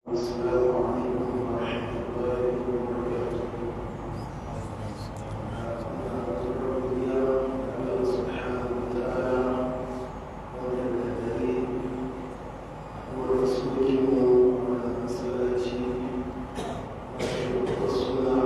السلام عليكم ورحمة الله وبركاته. الله سبحانه وتعالى wanda ورسوله ومسلاتي والسنة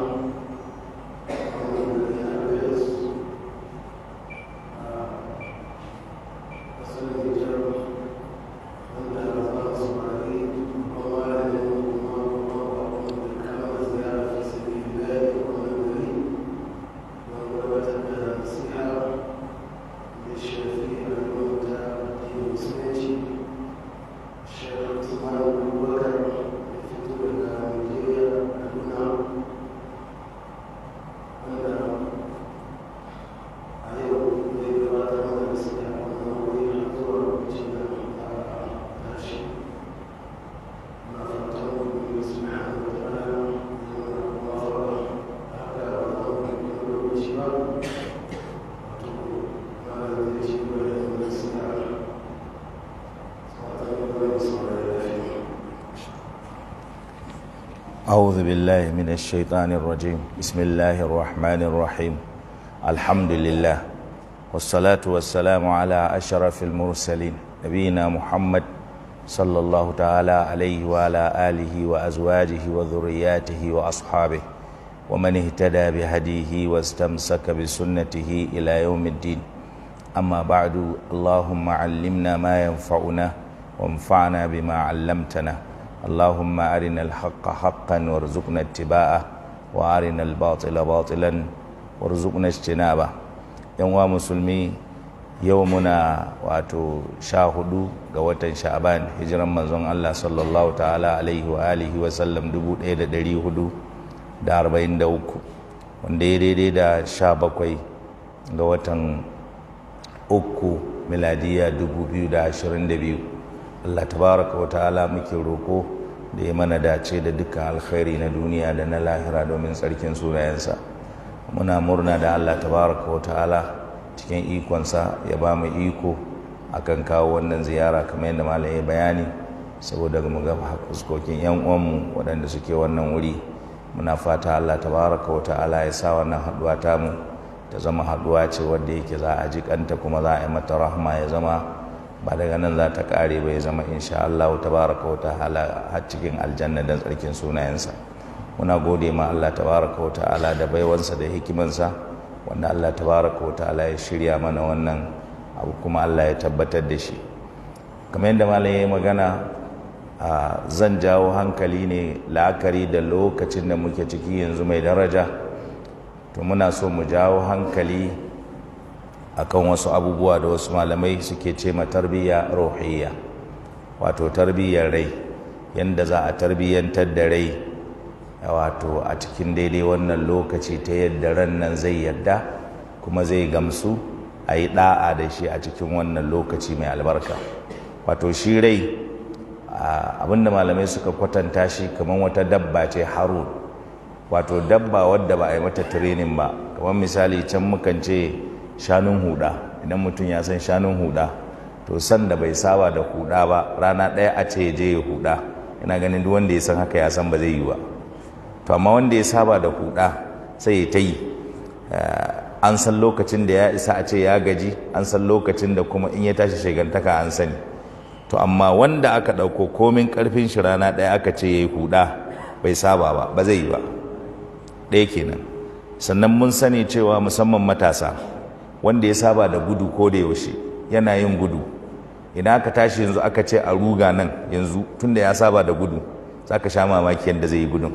أعوذ بالله من الشيطان الرجيم. بسم الله الرحمن الرحيم. الحمد لله، والصلاة والسلام على أشرف المرسلين، نبينا محمد صلى الله تعالى عليه وعلى آله وأزواجه وذرياته وأصحابه ومن اهتدى بهديه واستمسك بسنته إلى يوم الدين. أما بعد، اللهم علمنا ما ينفعنا وانفعنا بما علمتنا. اللهم أرنا الحق حقا وارزقنا اتباعه، وأرنا الباطل باطلا وارزقنا اجتنابه. Yan uwa musulmi, yau muna wato 14 ga watan Sha'ban, hijiran manzon Allah sallallahu ta'ala alaihi wa alihi wa sallam 1443, wanda ya daidai da 17 ga watan 3, miladiya 2022. Allah tabaraka wa ta'ala muke roko da ya mana dace da dukkan alkhairi na duniya da na lahira domin tsarkin sunayensa. Muna murna da Allah tabaraka wa ta'ala cikin ikonsa ya ba mu iko akan kawo wannan ziyara, kamar yadda malam ya bayani, saboda mu ga fuskokin yan uwanmu waɗanda suke wannan wuri. Muna fata Allah tabaraka wa ta'ala ya sa wannan haɗuwa tamu ta zama haɗuwa ce wadda yake za a ji kanta kuma za a yi mata rahma, ya zama ba daga nan za ta kare ba, ya zama insha Allah tabaraka wa ta'ala har cikin aljanna dan tsarkin sunayensa. Muna gode ma Allah tabaraka wa ta'ala da baiwansa da hikimansa, wanda Allah tabaraka wa ta'ala ya shirya mana wannan abu, kuma Allah ya tabbatar da shi. Kamar yadda malam ya yi magana, zan jawo hankali ne la'akari da lokacin da muke ciki yanzu mai daraja. To, muna so mu jawo hankali akan wasu abubuwa da wasu malamai suke ce ma tarbiyya ruhiyya, wato tarbiyyar rai, yanda za a tarbiyyantar da rai wato a cikin daidai wannan lokaci, ta yadda ran nan zai yadda kuma zai gamsu a yi da'a da shi a cikin wannan lokaci mai albarka. Wato shi rai, abinda malamai suka kwatanta shi, kamar wata dabba ce harun, wato dabba wadda ba a yi mata training ba. Kamar misali, can mukan ce shanun huda. Idan mutum ya san shanun huda, to sanda bai saba da huda ba, rana ɗaya a ce je ya huda, ina ganin duk wanda ya san haka ya san ba zai yi ba. To, amma wanda ya saba da huda sai ya ta yi. An san lokacin da ya isa a ce ya gaji, an san lokacin da kuma in ya tashi shegantaka an sani. To, amma wanda aka ɗauko, komin ƙarfin shi, rana ɗaya aka ce ya yi huda, bai saba ba, ba zai yi ba. Ɗaya kenan. Sannan mun sani cewa musamman matasa, wanda ya saba da gudu, ko da yaushe yana yin gudu, idan aka tashi yanzu aka ce a ruga nan yanzu, tunda ya saba da gudu, za ka sha mamaki yadda zai yi gudun.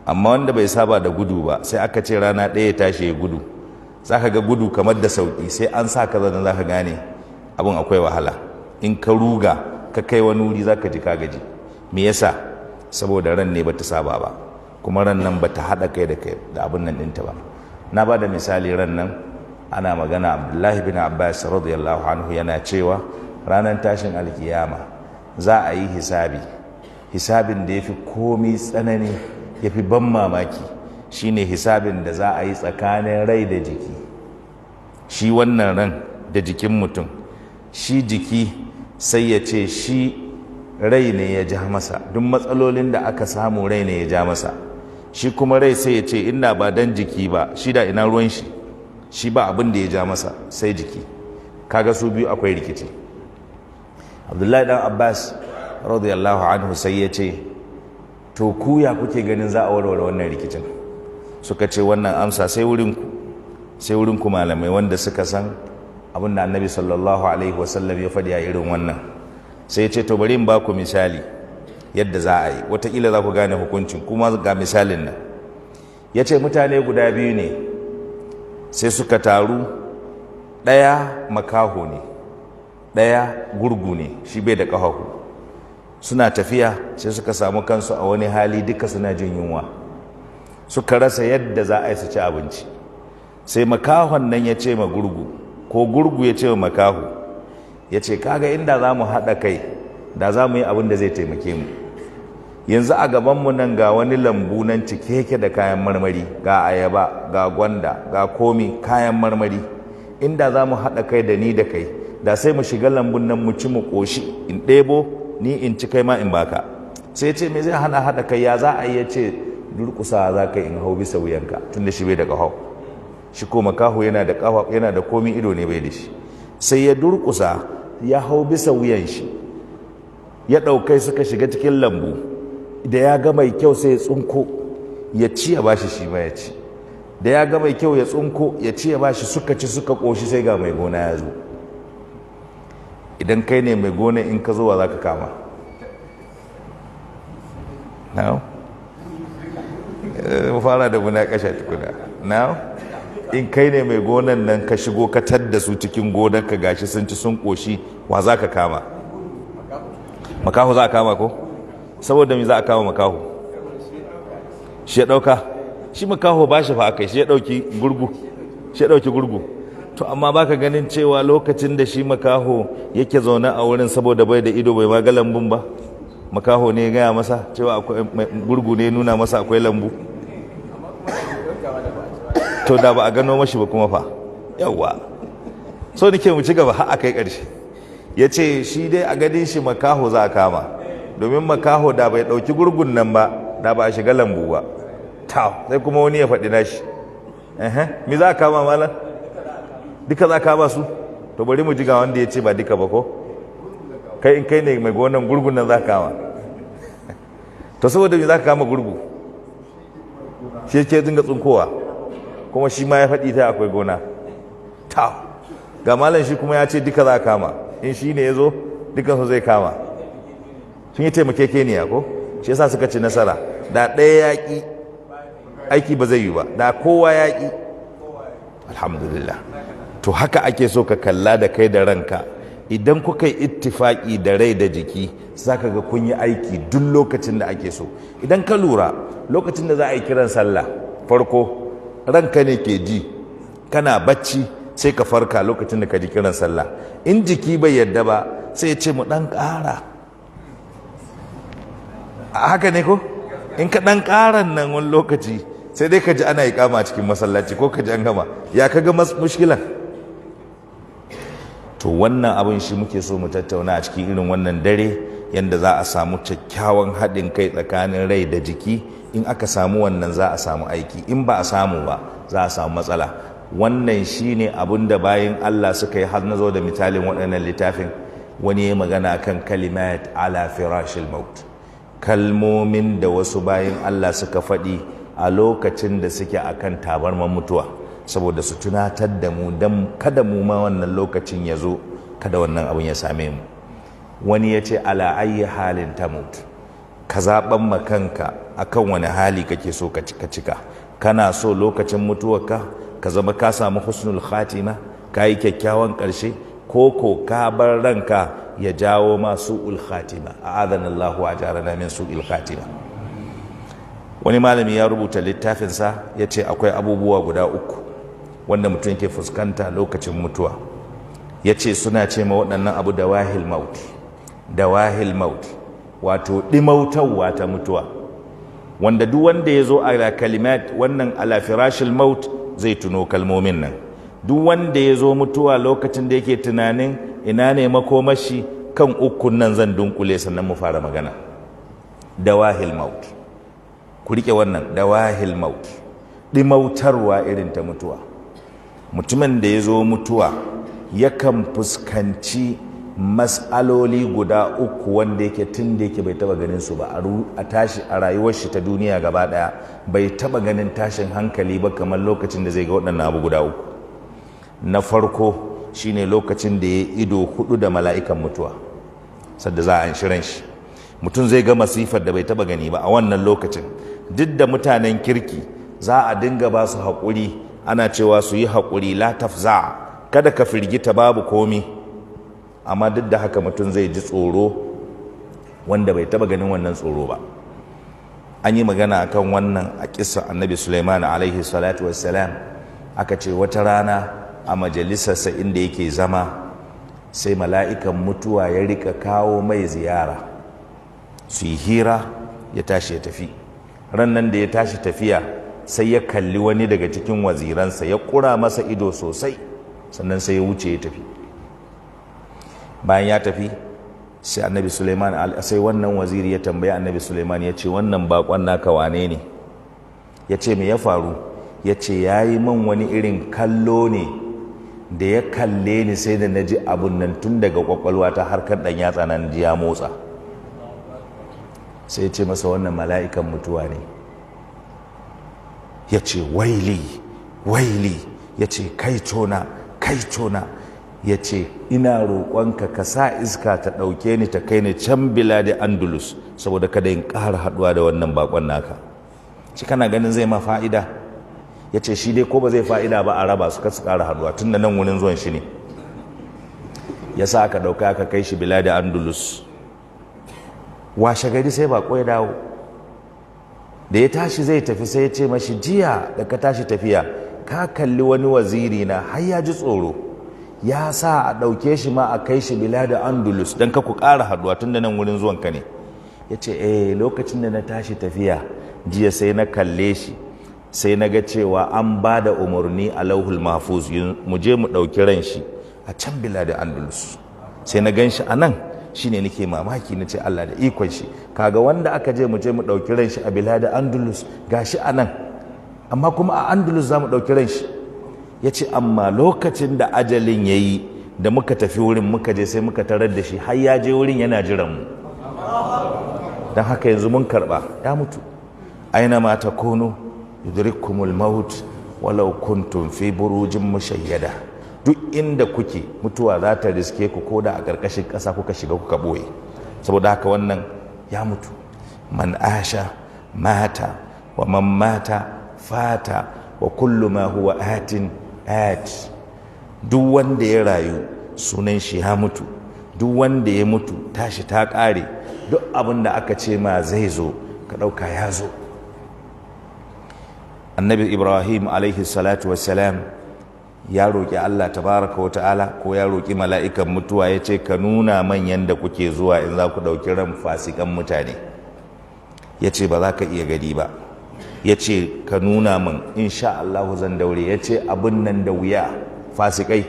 Amma wanda bai saba da gudu ba, sai aka ce rana ɗaya ya tashi ya gudu, za ka ga gudu kamar da sauƙi, sai an sa ka zana za ka gane abin akwai wahala. In ka ruga ka kai wani wuri, za ka ji ka gaji. Me yasa? Saboda ran ne bata saba ba, kuma ran nan bata haɗa kai da kai da abin nan ɗinta ba. Na ba da misali ran nan, ana magana Abdullahi bin Abbas radiyallahu anhu yana cewa ranar tashin alkiyama za a yi hisabi. Hisabin da ya fi komi tsanani, ya fi ban mamaki, shine hisabin da za a yi tsakanin rai da jiki. Shi wannan ran da jikin mutum, shi jiki sai ya ce shi rai ne ya ja masa, duk matsalolin da aka samu rai ne ya ja masa. Shi kuma rai sai ya ce ina ba dan jiki ba, shi da ina ruwan shi, shi ba abin da ya ja masa sai jiki. Kaga su biyu akwai rikici. Abdullahi dan Abbas radiyallahu anhu sai ya ce, to ku ya kuke ganin za a warware wannan rikicin? Suka ce wannan amsa sai wurinku, sai wurinku malamai wanda suka san abin da Annabi sallallahu alaihi wasallam ya faɗi a irin wannan. Sai ya ce to bari in ba ku misali yadda za a yi, wataƙila za ku gane hukuncin kuma ga misalin nan. Ya ce mutane guda biyu ne sai suka taru, ɗaya makaho ne, ɗaya gurgu ne, shi bai da ƙafafu. Suna tafiya sai suka samu kansu a wani hali, duka suna jin yunwa, suka rasa yadda za a yi su ci abinci. Sai makahon nan ya ce ma gurgu, ko gurgu ya ce ma makaho, ya ce kaga inda za mu haɗa kai da za mu yi abin da zai taimake mu. Yanzu a gabanmu nan ga wani lambu nan cike yake da kayan marmari, ga ayaba, ga gwanda, ga komi kayan marmari. Inda za mu haɗa kai da ni da kai, da sai mu shiga lambun nan mu ci mu ƙoshi, in ɗebo ni in ci kai ma in baka. Sai ce me zai hana haɗa kai, ya za a yi? Ya ce durƙusa za ka in hau bisa wuyanka, tunda shi bai da ƙaho, shi ko makaho yana da ƙafa, yana da komi, ido ne bai da shi. Sai ya durƙusa ya hau bisa wuyan shi, ya ɗaukai suka shiga cikin lambu. Da ya ga mai kyau sai ya tsunko ya ci ya bashi, shi ma ya ci. Da ya ga mai kyau ya tsunko ya ci ya bashi, suka ci suka ƙoshi. Sai ga mai gona ya zo. Idan kai ne mai gona, in ka zo wa za ka kama? Now mu fara da munakasha tukuna. Now in kai ne mai gonan nan, ka shigo ka tadda su cikin gonar ka, gashi sun ci sun ƙoshi, wa za ka kama? Makaho za a kama ko? Saboda me za a kama makaho? Shi ya ɗauka. Shi makaho ba shi fa akai, shi ya ɗauki gurgu, shi ya ɗauki gurgu. To amma baka ganin cewa lokacin da shi makaho yake zaune a wurin, saboda bai da ido bai ma ga lambun ba? Makaho ne ya gaya masa cewa akwai gurgu ne nuna masa akwai lambu. To da ba a gano mashi ba kuma fa? Yawwa, so nake mu ci gaba har akai ƙarshe. Ya ce shi dai a ganin shi makaho za a kama, domin makaho da bai ɗauki gurgun nan ba, da ba a shiga lambu ba. Ta sai kuma wani ya faɗi nashi. Me za a kama malam? Duka za a kama su? To bari mu ji ga wanda ya ce ba duka ba. Ko kai, in kai ne mai gonan, gurgun nan za ka kama? To saboda me za ka kama gurgu? Shi ke dinga tsunkowa, kuma shi ma ya faɗi ta akwai gona. Ta ga malam, shi kuma ya ce duka za a kama, in shi ne ya zo dukansu zai kama. Sun yi taimakekeniya ko, shi yasa suka ci nasara. Da ɗaya ya ƙi, aiki ba zai yi ba, da kowa ya ƙi. Alhamdulillah. To haka ake so ka kalla da kai da ranka. Idan kuka yi ittifaki da rai da jiki, za ka ga kun yi aiki duk lokacin da ake so. Idan ka lura, lokacin da za a yi kiran sallah farko, ranka ne ke ji, kana bacci sai ka farka lokacin da ka ji kiran sallah. In jiki bai yadda ba, sai ya ce mu dan ƙara. Haka ne ko? In ka dan ƙaran nan, wani lokaci sai dai ka ji ana iƙama cikin masallaci ko ka ji an gama. Ya ka ga mushkilan? To wannan abin shi muke so mu tattauna a cikin irin wannan dare, yadda za a samu kyakkyawan haɗin kai tsakanin rai da jiki. In aka samu wannan, za a samu aiki. In ba a samu ba, za a samu matsala. Wannan shine abin da bayan Allah suka yi har na zo da misalin waɗannan littafin. Wani ya magana kan kalimat ala firashil maut, kalmomin da wasu bayan Allah suka faɗi a lokacin da suke akan tabarman mutuwa, saboda su tunatar da mu don kada mu ma wannan lokacin ya zo, kada wannan abin ya same mu. Wani ya ce, ala ayyi halin tamut, ka zaɓan ma kanka akan wani hali kake so ka cika. Kana so lokacin mutuwarka ka zama ka samu husnul khatima, ka yi kyakkyawan ƙarshe, ko ko ka bar ranka ya jawo ma su'ul khatima? A'adana Allahu wa ajarana min su'il khatima. Wani malami ya rubuta littafinsa, ya ce akwai abubuwa guda uku wanda mutum ke fuskanta lokacin mutuwa. Ya ce suna ce ma waɗannan abu dawahil maut, dawahil maut, wato ɗimautarwa ta mutuwa, wanda duk wanda ya zo ala kalimat wannan ala firashil maut zai tuno kalmomin nan. Duk wanda ya zo mutuwa, lokacin da yake tunanin ina ne makomashi, Kan ukun nan zan dunkule sannan mu fara magana. Dawahil maut, ku rike wannan, dawahil maut, ɗimautarwa irin ta mutuwa. Mutumin da ya zo mutuwa yakan fuskanci mas'aloli guda uku wanda yake tun da yake bai taba ganin su ba a tashi a rayuwar shi ta duniya gaba daya, bai taba ganin tashin hankali ba kamar lokacin da zai ga waɗannan abu guda uku. Na farko shine lokacin da ya ido hudu da mala'ikan mutuwa, sadda za a anshiran shi. Mutum zai ga masifar da bai taba gani ba a wannan lokacin. Duk da mutanen kirki za a dinga ba su haƙuri, ana cewa su yi haƙuri, la tafza, kada ka firgita, babu komi. Amma duk da haka mutum zai ji tsoro wanda bai taba ganin wannan tsoro ba. An yi magana akan wannan a kissa Annabi Suleiman alaihi salatu wassalam. Aka ce wata rana a majalisarsa inda yake zama, sai mala'ikan mutuwa ya rika kawo mai ziyara, su yi hira, ya tashi ya tafi. Ran nan da ya tashi tafiya, sai ya kalli wani daga cikin waziransa, ya kura masa ido sosai, sannan sai ya wuce ya tafi. Bayan ya tafi, sai Annabi Suleiman, sai wannan waziri ya tambaya Annabi Suleiman, ya ce, "Wannan bakon naka wane ne?" Ya ce, "Me ya faru?" Ya ce, "Ya yi man wani irin kallo ne da ya kalle ni, sai da na ji abun nan tun daga kwakwalwa ta har kan ɗan yatsa nan ji ya motsa." Sai ya ce masa, "Wannan mala'ikan mutuwa ne." Ya ce, "Waili, waili!" Ya ce, "Kai tona, kai tona!" Ya ce, "Ina roƙonka ka sa iska ta ɗauke ni ta kai ni can da Andalus, saboda kada in ƙara haɗuwa da wannan bakon naka." Shi kana ganin zai ma fa'ida? Ya ce shi dai ko ba zai fa'ida ba, a raba su, su ƙara haɗuwa, tun da nan wurin zuwan shi ne. Ya sa aka ɗauka aka kai shi da Andalus. Washe gari sai bako ya dawo. Da ya tashi zai tafi, sai ya ce mashi, "Jiya da ka tashi tafiya ka kalli wani waziri na har ya ji tsoro, ya sa a ɗauke shi ma a kai shi da Andalus don ka ku ƙara haɗuwa, tun da nan wurin zuwan ka ne." Ya ce, "Eh, lokacin da na tashi tafiya jiya sai na kalle shi, sai na ga cewa an ba da umarni a Lauhul Mahfuz mu je mu ɗauki ran shi a can da Andalus. Sai na gan shi a nan, shine nake mamaki, na ce Allah da ikon shi, kaga wanda aka je mu je mu ɗauki ran shi a da Andalus gashi a nan, amma kuma a Andalus za mu ɗauki ran shi." Ya ce, "Amma lokacin da ajalin ya yi, da muka tafi wurin, muka je sai muka tarar da shi har ya je wurin yana jiran mu. Don haka yanzu mun karɓa, ya mutu." Aina ma takunu yudrikkumul maut walau kuntum fi burujin mushayyada. Duk inda kuke, mutuwa za ta riske ku, ko da a ƙarƙashin ƙasa kuka shiga kuka ɓoye. Saboda haka wannan ya mutu. Man asha mata, wa man mata fata, wa kullu ma huwa atin at. Duk wanda ya rayu sunan shi ya mutu, duk wanda ya mutu tashi ta ƙare. Duk abin da aka ce ma zai zo, ka ɗauka ya zo. Annabi Ibrahim alaihi salatu wassalam ya roƙi Allah tabaraka wa ta'ala, ko ya roƙi mala'ikan mutuwa, ya ce, "Ka nuna manyan da kuke zuwa in za ku ɗauki ran fasikan mutane." Ya ce, "Ba za ka iya gani ba." Ya ce, "Ka nuna min, insha Allahu zan daure." Ya ce, "Abin nan da wuya, fasikai,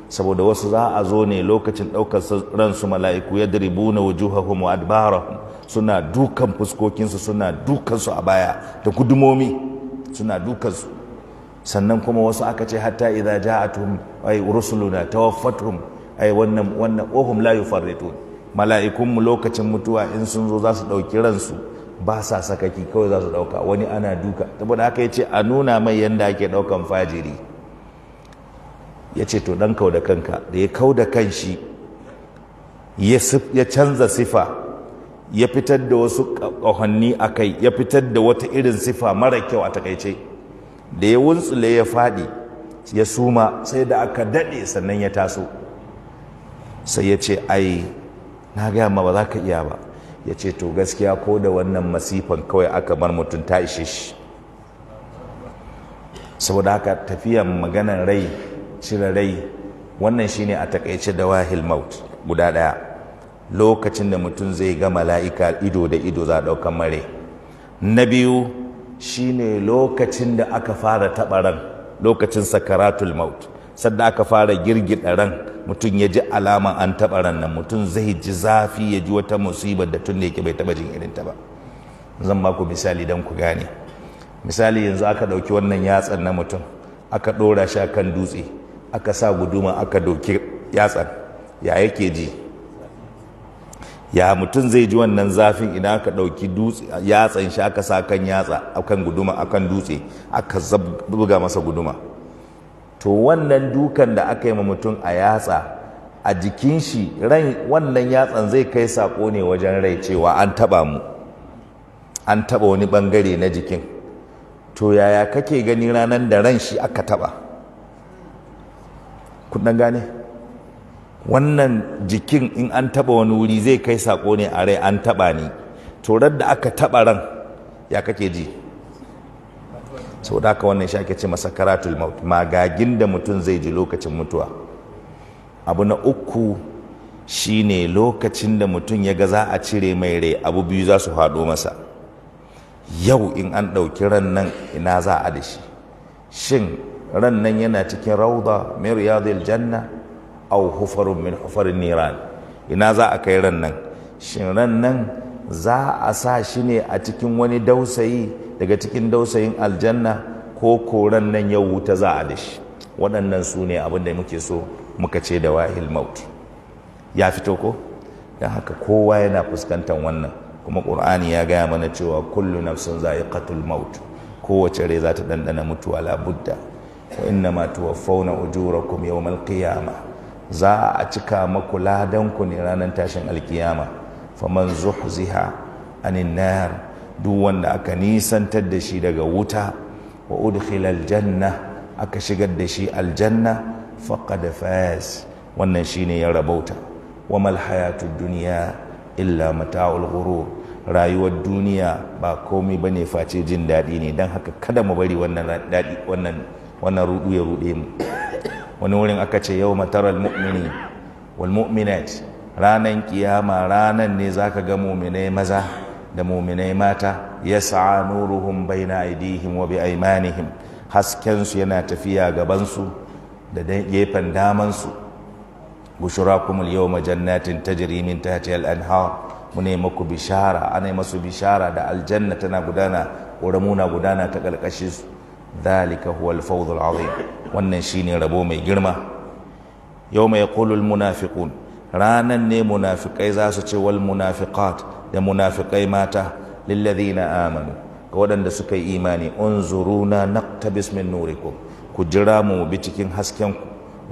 saboda wasu za a zo ne lokacin ɗaukar ransu, mala'iku ya dribuna wujuhahum wa adbarahum, suna dukan fuskokinsu, suna dukansu a baya da gudumomi, suna dukansu. Sannan kuma wasu aka ce hatta idza ja'atuhum ay rusuluna tawaffatuhum ay wannan wahum la yufarritun. Mala'ikun mu lokacin mutuwa in sun zo za su ɗauki ransu, ba sa sakaki, kawai za su ɗauka, wani ana duka." Saboda haka ya ce a nuna mai yanda ake ɗaukan fajiri. Ya ce, "To, ɗan kau da kanka." Da ya kau da kan shi, ya canza sifa, ya fitar da wasu ƙahonni a kai, ya fitar da wata irin sifa mara kyau. A takaice, da ya wuntsule ya faɗi ya suma, sai da aka daɗe sannan ya taso. Sai ya ce, "Ai na gaya ma ba za ka iya ba." Ya ce, "To, gaskiya ko da wannan masifan kawai aka bar mutum ta ishe shi." Saboda haka tafiyan maganan rai, cire rai, wannan shine a takaice da wahil maut guda ɗaya, lokacin da mutum zai ga mala'ika ido da ido za a ɗaukan mare. Na biyu shine lokacin da aka fara taɓa ran, lokacin sakaratul maut, sadda aka fara girgida ran. mutum ya ji alama an taɓa ran nan, mutum zai ji zafi, ya ji wata musibar da tun da yake bai taɓa jin irin ta ba. Zan ba ku misali don ku gane. Misali, yanzu aka ɗauki wannan yatsan na mutum, aka ɗora shi akan dutse, aka sa guduma aka doki yatsan, ya yake ji? Ya mutum zai ji wannan zafin idan aka ɗauki dutse, yatsan shi aka sa kan yatsa akan guduma, akan dutse, aka buga masa guduma? To wannan dukan da aka yi ma mutum a yatsa, a jikin shi ran wannan yatsan zai kai sako ne wajen rai cewa an taba mu, an taba wani bangare na jikin. To yaya kake gani ranar da ran shi aka taba? Kun dan gane wannan jikin, in an taba wani wuri zai kai sako ne a rai, an taba ni. To da aka taba ran, ya kake ji? Sau da haka wannan shi ake ce masa sakaratul maut, magagin da mutum zai ji lokacin mutuwa. Abu na uku shine lokacin da mutum ya ga za a cire mai rai, abu biyu za su haɗo masa. Yau in an ɗauki ran nan, ina za a da shi? Shin ran nan yana cikin rauda min riyadil janna aw hufarun min hufarin niran? Ina za a kai ran nan? Shin ran nan za a sa shi ne a cikin wani dausayi daga cikin dausayin aljanna, ko koran nan yau wuta za a da shi? Waɗannan su ne abin da muke so muka ce da wahil maut. Ya fito ko? Don haka kowa yana fuskantar wannan. Kuma ƙur'ani ya gaya mana cewa kullu nafsin za'iqatul maut, kowace rai za ta ɗanɗana mutuwa, labudda. Wa inna ma tuwaffawna ujurakum yawmal qiyamah, za a cika maku ladanku ne ranar tashin alkiyama. Faman zuhziha anin nar, duk wanda aka nisantar da shi daga wuta, wa udkhila aljanna, aka shigar da shi aljanna, faqad faz, wannan shine ya rabauta. Wa mal hayatud dunya illa mata'ul ghurur, rayuwar duniya ba komai bane face jin daɗi ne. Dan haka kada mu bari wannan daɗi, wannan rudu ya rude mu. Wani wurin aka ce yawma taral mu'mini wal mu'minat, ranan kiyama, ranan ne zaka ga mu'minai maza da muminai mata, yas'a nuruhum baina aydihim wa bi aymanihim, hasken su yana tafiya gaban su da gefen daman su. Bushrakum al-yawma jannatin tajri min tahtiha al-anhar, mune maku bishara, ana masu bishara da aljanna tana gudana, ƙoramu na gudana ta ƙarƙashin su. Dhalika huwa al-fawz al-azim, wannan shine rabo mai girma. Yawma yaqulu al-munafiqun, ranan ne munafikai za su ce, wal munafiqat, da munafikai mata, lilladhina amanu, ga waɗanda suka yi imani, unzuruna naqtabis min nurikum, ku jira mu bi cikin hasken ku,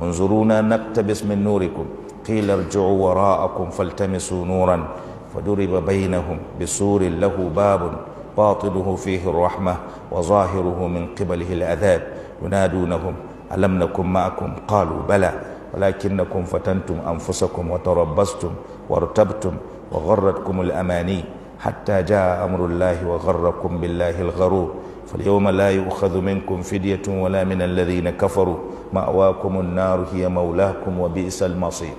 unzuruna naqtabis min nurikum. Qila irji'u wara'akum faltamisu nuran, faduriba bainahum bisurin lahu babun batinuhu fihi rahma wa zahiruhu min qibalihi al'adhab, yunadunahum alam nakum ma'akum, qalu bala ولكنكم فتنتم أنفسكم وتربصتم وارتبتم وغرتكم الأماني حتى جاء أمر الله وغركم بالله الغرور، فاليوم لا يؤخذ منكم فدية ولا من الذين كفروا، مأواكم النار هي مولاكم وبئس المصير.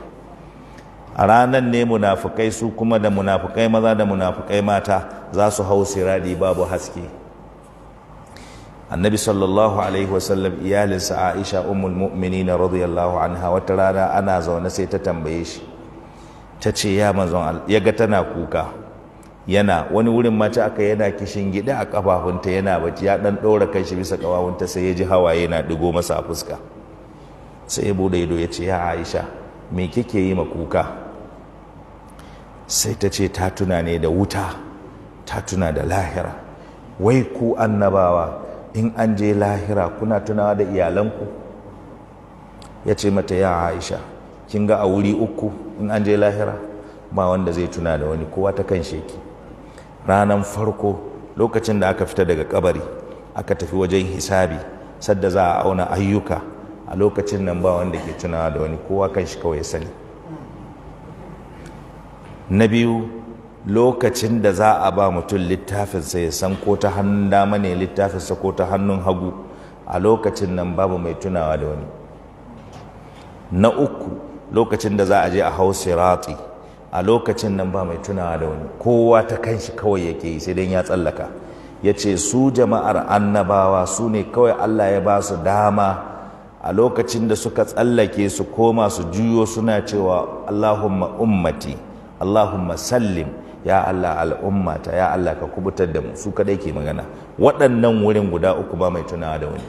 A ranar ne munafukai su kuma, da munafukai maza da munafukai mata, za su hau siradi babu haske. Annabi sallallahu alaihi wasallam, iyalinsa Aisha ummul mu'minin radiyallahu anha, wata rana ana zaune sai ta tambaye shi, ta ce ya manzon, ya ga tana kuka, yana wani wurin mace aka yana kishin gida a kafafunta yana bacci, ya dan ɗora kai shi bisa kafafunta, sai ya ji hawaye na digo masa a fuska. Sai ya bude ido ya ce, ya Aisha, me kike yi ma kuka? Sai ta ce ta tuna ne da wuta, ta tuna da lahira. Wai ku annabawa, in an je lahira kuna tunawa da iyalanku? Ya ce mata, ya Aisha, kin ga a wuri uku in an je lahira ba wanda zai tuna da wani, kowa ta kan sheki. Ranan farko, lokacin da aka fita daga kabari aka tafi wajen hisabi, sadda za a auna ayyuka, a lokacin nan ba wanda ke tunawa da wani, kowa kan shi kawai ya sani. Na biyu, lokacin da za a ba mutum littafinsa, ya san ko ta hannun dama ne littafinsa ko ta hannun hagu, a lokacin nan babu mai tunawa da wani. Na uku, lokacin da za a je a hau sirati, a lokacin nan ba mai tunawa da wani, kowa ta kanshi kawai yake yi, sai dai ya tsallaka. Ya ce su jama'ar annabawa su ne kawai Allah ya ba su dama A lokacin da suka tsallake su koma su juyo suna cewa Allahumma ummati, Allahumma sallim, ya Allah al'ummata, ya Allah ka kubutar da mu. Su kadai ke magana waɗannan wurin guda uku, ba mai tunawa da wani.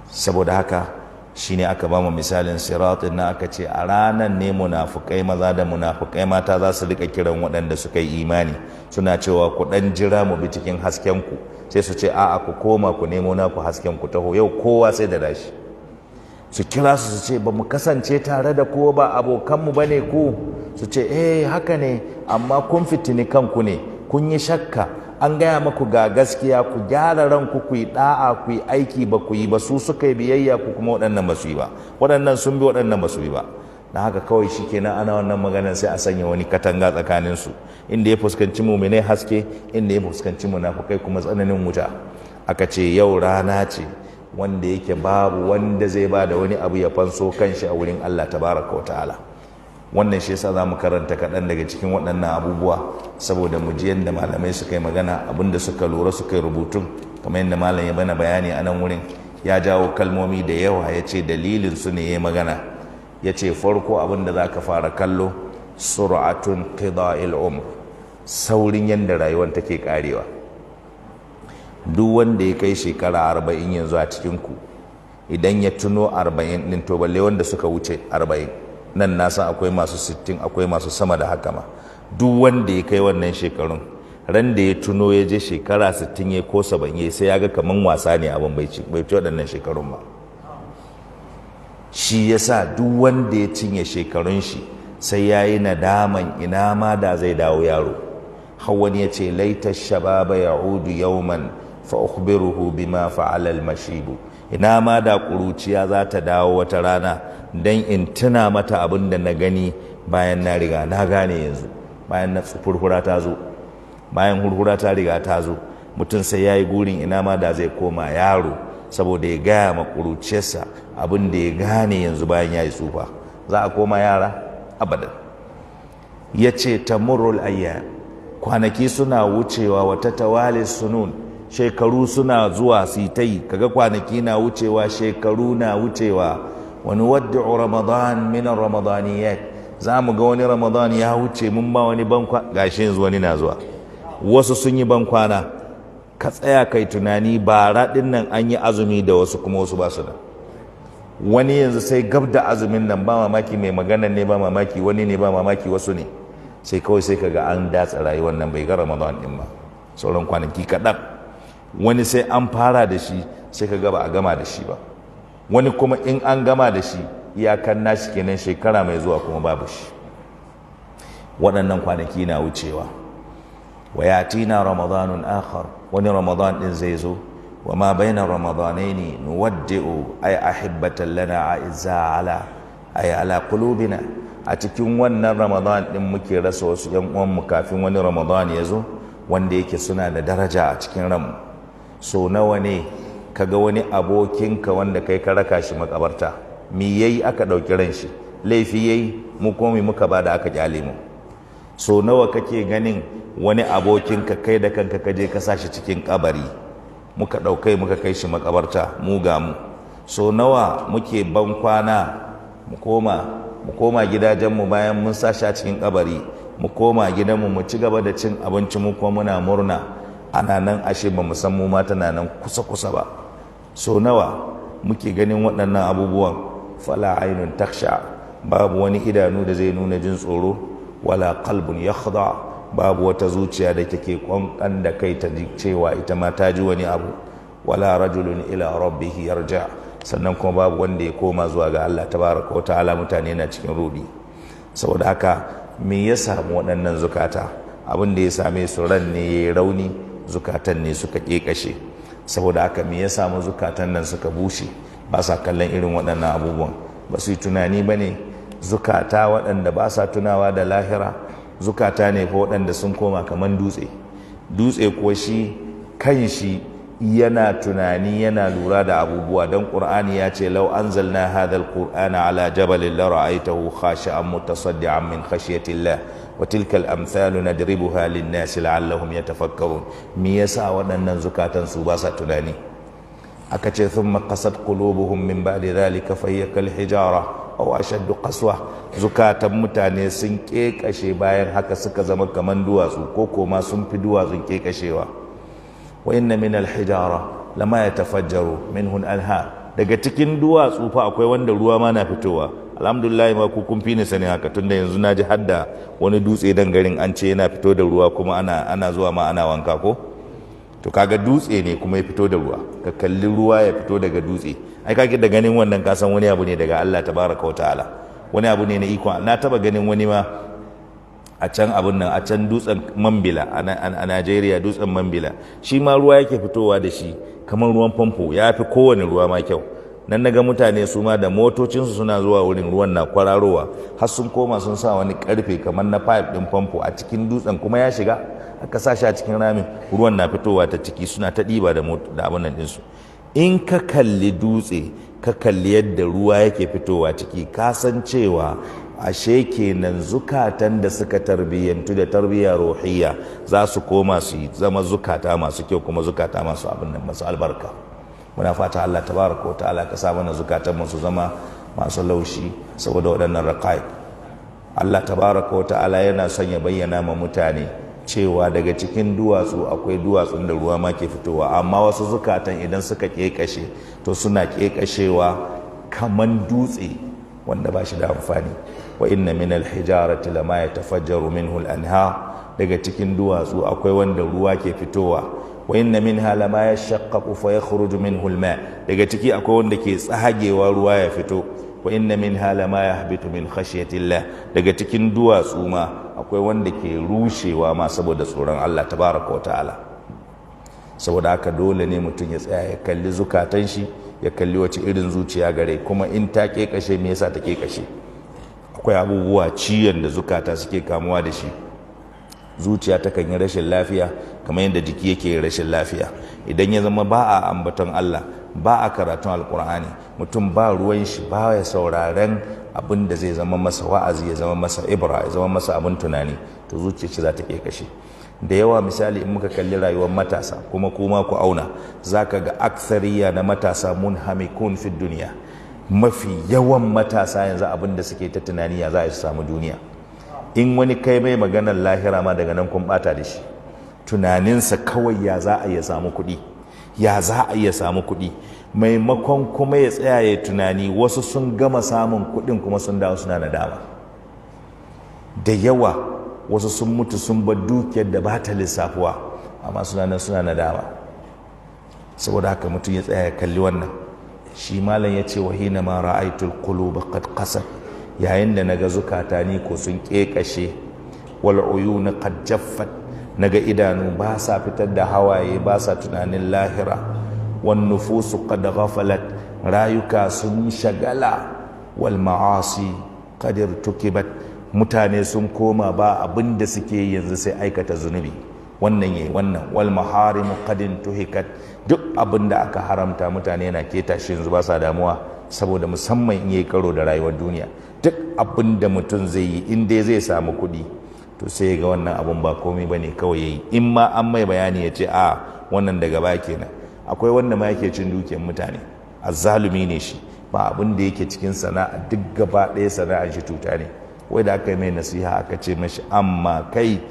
Saboda haka shine aka ba mu misalin siratin na, aka ce a ranan ne munafukai maza da munafukai mata za su rika kiran waɗanda suka yi imani, suna cewa ku ɗan jira mu bi cikin hasken ku. Sai su ce a'a, ku koma ku nemo naku hasken ku taho, yau kowa sai da dashi. Su kira su, su ce ba mu kasance tare da ku ba, abokanmu ba ne ku? Su ce eh, haka ne, amma kun fitini kanku ne, kun yi shakka, an gaya maku ga gaskiya, ku gyara ranku, ku yi da'a, ku yi aiki, ba ku yi ba. Su suka yi biyayya, ku kuma waɗannan ba su yi ba. Waɗannan sun bi, waɗannan ba su yi ba. Na haka kawai shi kenan, ana wannan maganar sai a sanya wani katanga tsakaninsu, inda ya fuskanci muminai haske, inda ya fuskanci munafukai kuma tsananin wuta. Aka ce yau rana ce wanda yake babu wanda zai ba da wani abu ya fanso kanshi a wurin Allah tabaraka wa ta'ala. Wannan shi yasa zamu karanta kaɗan daga cikin waɗannan abubuwa, saboda mu ji yadda malamai suka yi magana, abinda suka lura suka yi rubutun. Kamar yadda malam ya bana bayani a nan wurin, ya jawo kalmomi da yawa, ya ce dalilin su ne ya magana. Ya ce farko abin da za ka fara kallo, sur'atun qida'il umr, saurin yadda rayuwar take karewa. Duk wanda ya kai shekara 40 yanzu a cikinku, idan ya tuno 40 ɗin, to balle wanda suka wuce 40 nan, na san akwai masu 60, akwai masu sama da haka ma. Duk wanda ya kai wannan shekarun, ran da ya tuno ya je shekara 60 ya ko 70 ya, sai ya ga kaman wasa ne abin, bai ci waɗannan shekarun ba. Shi yasa duk wanda ya cinye shekarun shi sai ya yi nadaman ina ma da zai dawo yaro. Har wani ya ce laita shababa ya'udu yawman fa ukhbiruhu bima fa'ala al-mashibu, ina ma da ƙuruciya za ta dawo wata rana don in tuna mata abin da na gani bayan na riga na gane yanzu, bayan na furfura ta zo, bayan hurhura ta riga ta zo. Mutum sai ya yi gurin ina ma da zai koma yaro, saboda ya gaya ma ƙuruciyarsa abin da ya gane yanzu bayan ya yi tsufa. Za a koma yara abadan. Ya ce tamurrul ayyam, kwanaki suna wucewa, wata tawali sunun, shekaru suna zuwa su ta yi, kaga kwanaki na wucewa, shekaru na wucewa. Wani wadda Ramadan min ramadaniyat, za mu ga wani Ramadan ya wuce, mun ba wani bankwa, gashi yanzu wani na zuwa, wasu sun yi bankwana. Ka tsaya kai tunani, bara din nan an yi azumi da wasu, kuma wasu ba su da wani. Yanzu sai gab da azumin nan, ba mamaki mai magana ne, ba mamaki wani ne, ba mamaki wasu ne, sai kawai sai kaga an datsa rayuwar nan, bai ga Ramadan din ba, sauran kwanaki kaɗan. Wani sai an fara da shi, sai ka ga ba a gama da shi ba. Wani kuma in an gama da shi, iyakan nashi kenan, shekara mai zuwa kuma babu shi. Waɗannan kwanaki na wucewa. Wa yatina ramadanun akhar, wani Ramadan din zai zo. Wa ma baina ramadanaini nuwaddi'u ay ahibbatan lana a'izza ala ay ala qulubina. A cikin wannan Ramadan din muke rasa wasu yan uwanmu kafin wani Ramadan ya zo, wanda yake suna da daraja a cikin ranmu. So nawa ne kaga wani abokinka wanda kai ka raka shi makabarta? Mi yayi aka ɗauki ran shi? Laifi yayi? Mu kuma mi muka bada aka kyale mu? So nawa kake ganin wani abokinka, kai da kanka ka je ka sa shi cikin kabari, muka ɗaukai muka kai shi makabarta, mu ga mu. So nawa muke ban kwana, mu koma gidajenmu bayan mun sa shi a cikin kabari, mu koma gidanmu mu ci gaba da cin abinci, mu kuma muna murna, ana nan ashe ba mu san mu ma tana nan kusa kusa ba. So nawa muke ganin waɗannan abubuwan? Fala ainun taksha, babu wani idanu da zai nuna jin tsoro, wala qalbun yakhda, babu wata zuciya da take kwankan da kai ta ji cewa ita ma ta ji wani abu, wala rajulun ila rabbih yarja, sannan kuma babu wanda ya koma zuwa ga Allah tabaraka wa ta'ala. Mutane na cikin rudi. Saboda haka me ya samu waɗannan zukata? Abin da ya same su, ran ne ya yi rauni, zukatan ne suka ƙeƙashe. Saboda haka me ya samu zukatan nan suka bushe, ba sa kallon irin waɗannan abubuwan, ba su yi tunani ba ne? Zukata waɗanda ba sa tunawa da lahira, zukata ne fa waɗanda sun koma kamar dutse. Dutse kuwa shi kan shi yana tunani, yana lura da abubuwa, don Ƙur'ani ya ce lau anzalna hadha alqur'ana ala jabalin la ra'aytahu khashi'an mutasaddian min khashyatillah wa tilka al-amthalu nadribuha lin-nasi la'allahum yatafakkarun. Me yasa waɗannan zukatan su ba sa tunani? Aka ce thumma qasat qulubuhum min ba'di dhalika fa hiya kal hijara aw ashaddu qaswa. Zukatan mutane sun kekashe bayan haka suka zama kaman duwatsu ko koma sun fi duwatsun kekashewa. Wa inna min al hijara lama yatafajjaru minhu al anhar. Daga cikin duwatsu fa akwai wanda ruwa ma na fitowa. Alhamdulillah ma ku kun fi ni sani haka, tunda yanzu naji hadda wani dutse dan garin an ce yana fito da ruwa kuma ana zuwa ma ana wanka ko. To kaga dutse ne kuma ya fito da ruwa, ka kalli ruwa ya fito daga dutse, ai kage da ganin wannan ka san wani abu ne daga Allah tabaraka wa ta'ala, wani abu ne na iko. Na taba ganin wani ma a can abun nan, a can dutsen Mambila a Najeriya, dutsen Mambila shi ma ruwa yake fitowa da shi kamar ruwan famfo, ya fi kowane ruwa ma kyau. Nan naga mutane su ma da motocinsu suna zuwa wurin, ruwan na kwararowa har sun koma sun sa wani karfe kamar na pipe din famfo a cikin dutsen, kuma ya shiga aka sa shi a cikin ramin, ruwan na fitowa ta ciki, suna ta ɗiba da abin nan ɗinsu. In ka kalli dutse, ka kalli yadda ruwa yake fitowa ciki, ka san cewa ashe kenan zukatan da suka tarbiyyantu da tarbiyya ruhiyya za su koma su zama zukata masu kyau, kuma zukata masu abin nan, masu albarka. Muna fata Allah tabaraka wa ta'ala ka sa mana zukatan mu su zama masu laushi saboda waɗannan raqaiq. Allah tabaraka wa ta'ala yana son ya bayyana ma mutane cewa daga cikin duwatsu akwai duwatsun da ruwa ma ke fitowa, amma wasu zukatan idan suka kekashe to suna kekashewa kaman dutse wanda ba shi da amfani. Wa inna min alhijarati lama yatafajjaru minhu al-anhar. Daga cikin duwatsu akwai wanda ruwa ke fitowa. Wa inna minha lama yashaqqaqu fa yakhruju minhu al-ma. Daga ciki akwai wanda ke tsagewa ruwa ya fito. Wa inna minha lama yahbitu min khashyatillah. Daga cikin duwatsu ma akwai wanda ke rushewa ma saboda tsoron Allah tabaraka wa ta'ala. Saboda haka dole ne mutum ya tsaya ya kalli zukatan shi, ya kalli wace irin zuciya gare, kuma in ta kekashe me yasa ta kekashe. Akwai abubuwa ciyon da zukata suke kamuwa da shi. Zuciya takan yi rashin lafiya kamar yadda jiki yake yin rashin lafiya. Idan ya zama ba a ambaton Allah, ba a karatun Alkur'ani, mutum ba ruwan shi, ba ya sauraren abin da zai zama masa wa'azi, ya zama masa ibra, ya zama masa abin tunani, to zuciya ce za ta kekashe. Da yawa misali in muka kalli rayuwar matasa, kuma ku auna, zaka ga aksariya na matasa munhamikun fi duniya. Mafi yawan matasa yanzu abin da suke ta tunani ya za a samu duniya. In wani kai mai maganar lahira ma daga nan kun bata da shi. Tunaninsa kawai ya za a iya samu kuɗi, ya za a iya samu kuɗi. Maimakon kuma ya tsaya ya tunani, wasu sun gama samun kuɗin kuma sun dawo suna nadama. Da yawa wasu sun mutu sun bar dukiyar da ba ta lissafuwa, amma suna nan suna nadama. Saboda haka mutum ya tsaya ya kalli wannan. Shi malam ya ce wa hina ma ra'aytul quluba qad qasat. Yayin da naga zukata ni ko sun kekashe, wal uyun qad jaffat, naga idanu ba sa fitar da hawaye, ba sa tunanin lahira, wan nufusu qad ghafalat, rayuka sun shagala, wal ma'asi qad irtukibat, mutane sun koma ba abin da suke yanzu sai aikata zunubi, wannan yayi wannan, wal maharimu qad intuhikat, duk abin da aka haramta mutane na keta shi yanzu ba sa damuwa, saboda musamman in yayi karo da rayuwar duniya. Duk abin da mutum zai yi in dai zai samu kuɗi, to sai ga wannan abun ba komai bane kawai yayi. In ma an mai bayani ya ce a wannan daga baya kenan. Akwai wanda ma yake cin dukiyar mutane, azzalumi ne shi, ba abin da yake cikin sana'a duk gaba ɗaya sana'ar shi cuta ne. Wai da aka yi mai nasiha aka ce mashi amma kai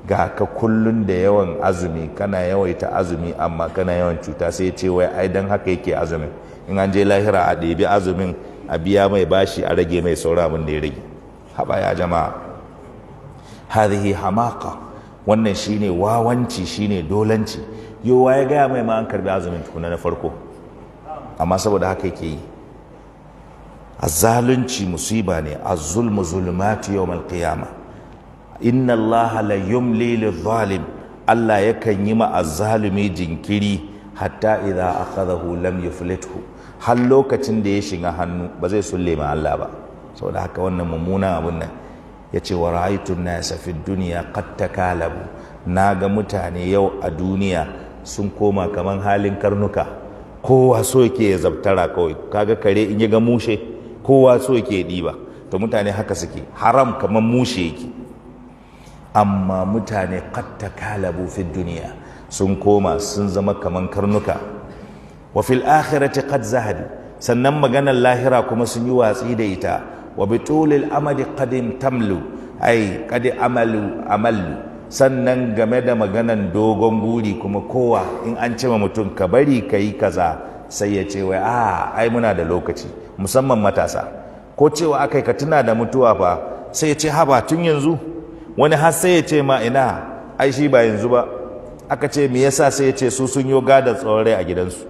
ga ka kullun da yawan azumi, kana yawaita azumi amma kana yawan cuta, sai ce wai ai dan haka yake azumin, in an je lahira a ɗebi azumin a biya mai bashi a rage mai saura abin da ya rage. Haba ya jama'a, hadhihi hamaqa, wannan shine wawanci, shine dolanci. Yowa ya gaya mai ma an karbi azumin tukuna na farko, amma saboda haka yake yi. Azzalunci musiba ne. Az-zulmu zulumati yawmal qiyamah. Inna allaha la yumli lidh-dhalim, Allah yakan yi ma azzalumi jinkiri hatta idza akhadahu lam yuflithu, har lokacin da ya shiga hannu ba zai sulle ma Allah ba. Saboda haka wannan mummunan abun nan yace wa ra'aytu an-nasa fi dunya qad takalabu, naga mutane yau a duniya sun koma kaman halin karnuka, kowa so yake ya zabtara kawai. Kaga kare in ya ga mushe kowa so yake diba, to mutane haka suke, haram kaman mushe yake. Amma mutane qad takalabu fi duniya, sun koma sun zama kaman karnuka. Wa fil akhirati qad zahadu, sannan maganar lahira kuma sun yi watsi da ita. Wa bitulil amadi qad tamlu, ai qad amalu amallu, sannan game da maganan dogon guri kuma kowa in an ce ma mutum ka bari ka yi kaza sai ya ce wai a ai muna da lokaci, musamman matasa. Ko cewa akai ka tuna da mutuwa fa sai ya ce haba tun yanzu. Wani har sai ya ce ma ina ai shi ba yanzu ba. Aka ce me yasa? Sai ya ce su sun yo gada tsawon rai a gidansu,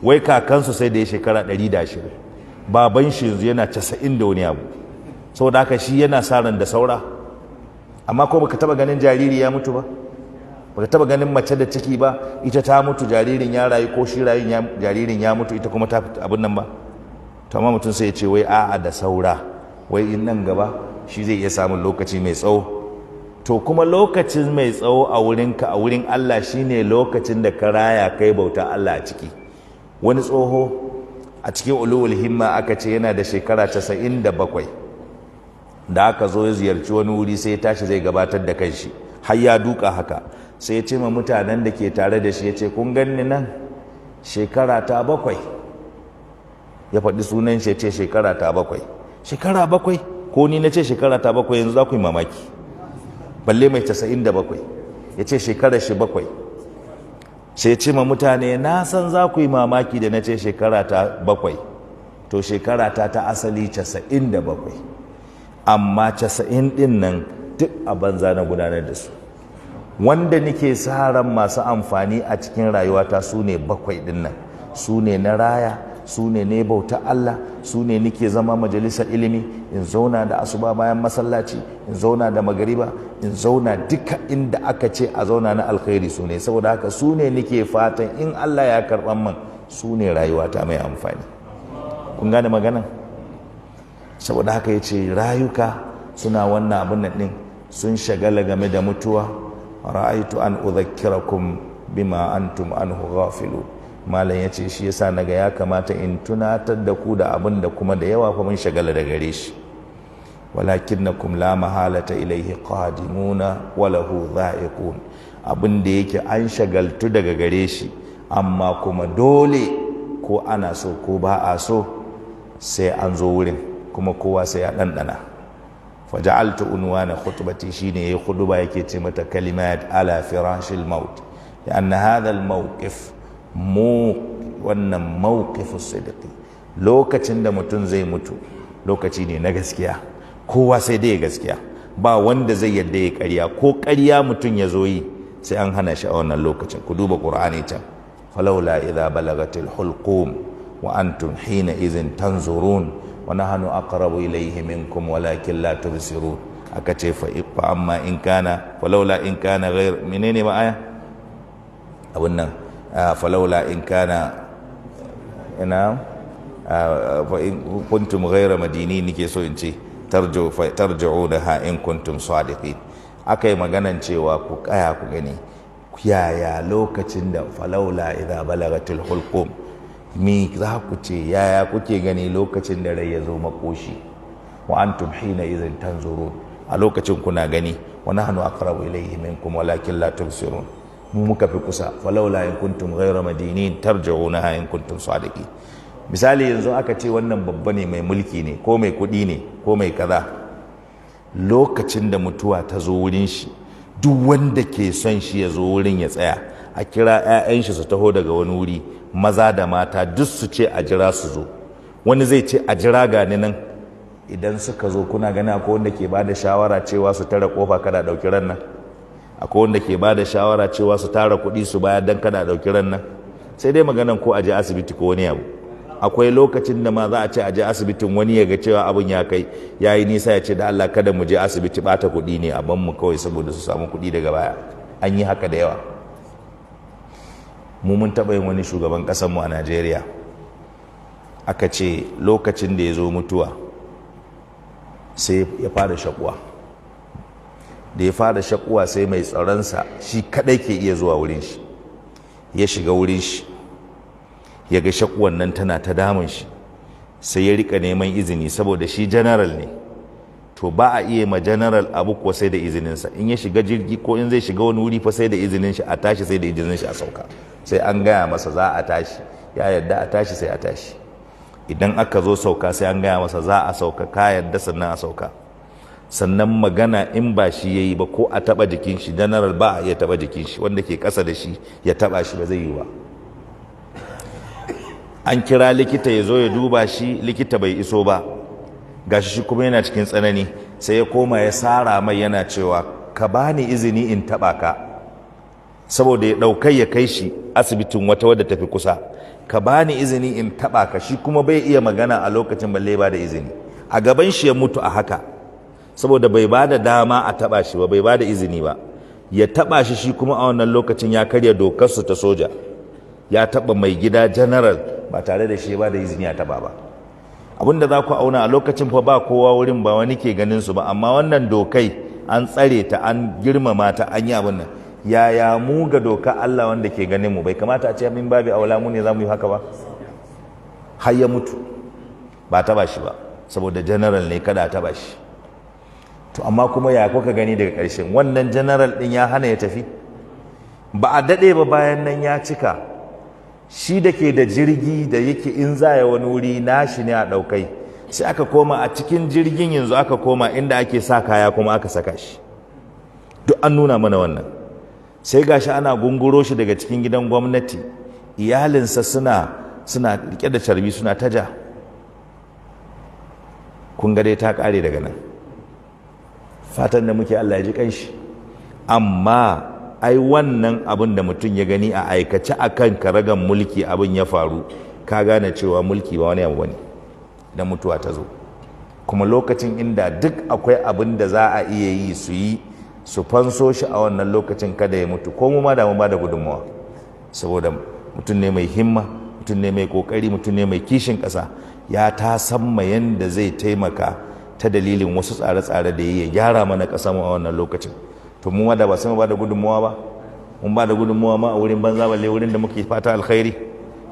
wai kakansu sai da ya shekara 120, baban shi yanzu yana 90 da wani abu, saboda haka shi yana sa ran da saura. Amma ko baka taba ganin jariri ya mutu ba, baka taba ganin mace da ciki ba, ita ta mutu jaririn ya rayu, ko shi rayun ya jaririn ya mutu ita kuma ta abin nan ba. To amma mutum sai ya ce wai a'a da saura, wai in nan gaba shi zai iya samun lokaci mai tsawo. To kuma lokacin mai tsawo a wurinka a wurin Allah shine lokacin da ka raya kai bauta Allah a ciki. Wani tsoho a cikin Ulul Himma aka ce yana da shekara 97, da aka zo ya ziyarci wani wuri sai ya tashi zai gabatar da kanshi, har ya duka haka sai ya ce ma mutanen da ke tare da shi, ya ce kun ganni nan shekara ta 7. Ya faɗi sunan shi ya ce shekara ta 7. Shekara 7? Ko ni na ce shekara ta 7 yanzu za ku yi mamaki, balle mai 97 ya ce shekara shi 7. Sai ce ma mutane na san za ku yi mamaki da na ce shekara ta 7, to shekara ta ta asali 97, amma 90 din nan duk a banza na gudanar da su. Wanda nake sa ran masu amfani a cikin rayuwata su ne 7 din nan, su ne na raya, su ne ne bauta Allah, su ne nike zama majalisar ilimi, in zauna da asuba bayan masallaci, in zauna da magariba, in zauna duka inda aka ce a zauna na alkhairi, su ne. Saboda haka su ne nike fatan in Allah ya karɓan man, su ne rayuwata mai amfani. Kun gane maganan? Saboda haka ya ce rayuka suna wannan abin nan ɗin, sun shagala game da mutuwa. Ra'aitu an udhakkirakum bima antum anhu ghafilun. Malam ya ce shi yasa naga ya kamata in tunatar da ku da abin da kuma da yawa fa mun shagala da gare shi. Walakinnakum la mahalata ilaihi qadimuna wa lahu dha'iqun. Abin da yake an shagaltu daga gare shi, amma kuma dole ko ana so ko ba a so sai an zo wurin, kuma kowa sai ya ɗanɗana. Faja'altu unwana khutbati, shine yayi khutba yake ce mata kalimat ala firashil maut, li'anna hadha al mawqif mu wannan mawqifu sidqi, lokacin da mutum zai mutu lokaci ne na gaskiya, kowa sai dai gaskiya, ba wanda zai yadda ya ƙarya, ko ƙarya mutum ya zo yi sai an hana shi a wannan lokacin. Ku duba Qur'ani can, falaula idza balagatil hulqum wa antum hina idhin tanzurun wa nahnu aqrabu ilayhi minkum walakin la tubsirun. Aka ce fa amma in kana falaula in kana ghair menene ma aya abun nan, falaula in kana ina fa in kuntum ghayra madini, nike so in ce tarji'unaha in kuntum sadiqin. Akai maganan cewa ku kaya ku gani yaya lokacin da falaula idza balagatil hulqum, mi za ku ce yaya kuke gani lokacin da rai ya zo makoshi, wa antum hina idhin tanzurun, a lokacin kuna gani, wa nahnu aqrabu ilayhi minkum walakin la tubsirun, mu muka fi kusa, falaula in kuntum ghayra madinin tarji'unaha in kuntum sadiqin. Misali yanzu aka ce wannan babba ne, mai mulki ne, ko mai kuɗi ne, ko mai kaza, lokacin da mutuwa ta zo wurin shi, duk wanda ke son shi ya zo wurin ya tsaya, a kira 'ya'yan shi su taho daga wani wuri, maza da mata duk su ce a jira su zo, wani zai ce a jira gani nan. Idan suka zo kuna gani akwai wanda ke ba da shawara cewa su tara kofa kada ɗauki ran nan, akwai wanda ke ba da shawara cewa su tara kuɗi su bayar don kada ɗauki ran nan, sai dai maganan ko a je asibiti ko wani abu. Akwai lokacin da ma za a ce a je asibitin, wani ya ga cewa abin ya kai ya yi nisa ya ce da Allah kada mu je asibiti, bata kuɗi ne a ban mu kawai saboda su samu kuɗi daga baya. An yi haka da yawa. Mu mun taɓa yin wani shugaban ƙasarmu a Najeriya, aka ce lokacin da ya zo mutuwa sai ya fara shakuwa. Da ya fara shakuwa sai mai tsaronsa shi kadai ke iya zuwa wurin shi, ya shiga wurin shi ya ga shakuwan nan tana ta damun shi, sai ya rika neman izini saboda shi general ne, to ba a iya ma general abu ko sai da izininsa. In ya shiga jirgi ko in zai shiga wani wuri fa sai da izinin shi a tashi, sai da izinin shi a sauka, sai an gaya masa za a tashi, Ya yadda a tashi, sai a tashi. Idan aka zo sauka, sai an gaya masa za a sauka, ka yadda, sannan a sauka. Sannan magana in ba shi ya yi ba, ko a taba jikin shi, general ba a iya taba jikin shi, wanda ke ƙasa da shi ya taba shi ba zai yi ba. An kira likita ya zo ya duba shi, likita bai iso ba, gashi shi kuma yana cikin tsanani. Sai ya koma ya sara mai, yana cewa, "Ka bani izini in taba ka," saboda ya ɗaukai ya kai shi asibitin wata wadda tafi kusa. "Ka bani izini in taba ka." Shi kuma bai iya magana a lokacin balle ba da izini. A gaban shi ya mutu a haka, saboda bai ba da dama a taba shi ba, bai ba da izini ba ya taba shi. Shi kuma a wannan lokacin ya karya dokarsu ta soja, ya taba mai gida general ba tare da shi ba da izini a taba ba. Abinda za ku auna a lokacin fa, ba kowa wurin, ba wani ke ganin su ba, amma wannan dokai an tsare ta, an girmama ta, an yi abin nan. Yaya mu ga doka Allah wanda ke ganin mu? Bai kamata a ce min babi aula mu ne za mu yi haka ba? Har ya mutu ba taba shi ba, saboda general ne, kada a taba shi. To amma kuma ya kuka gani daga ƙarshen? Wannan general din ya hana ya tafi. Ba a daɗe ba bayan nan ya cika. Shi da ke da jirgi da yake in za ya wani wuri nashi ne a ɗaukai, sai aka koma a cikin jirgin, yanzu aka koma inda ake sa kaya kuma aka saka shi. Duk an nuna mana wannan. Sai gashi ana gunguro shi daga cikin gidan gwamnati, iyalinsa suna rike da carbi suna taja. Kun ga dai ta kare daga nan. Fatan da muke, Allah ya ji kanshi. Amma ai wannan abin da mutum ya gani a aikace akan karagan mulki abin ya faru, ka gane cewa mulki ba wani abu bane idan mutuwa ta zo. Kuma lokacin inda duk akwai abin da za a iya yi, su yi su fanso shi a wannan lokacin kada ya mutu, ko mu ma da mu ba da gudunmawa, saboda mutum ne mai himma, mutum ne mai kokari, mutum ne mai kishin ƙasa. Ya ta samma yanda zai taimaka ta dalilin wasu tsare-tsare da ya gyara mana ƙasa mu a wannan lokacin. To mu da ba sai mu ba da gudunmawa ba? Mun ba da gudunmawa ma a wurin banza, balle wurin da muke fata alkhairi.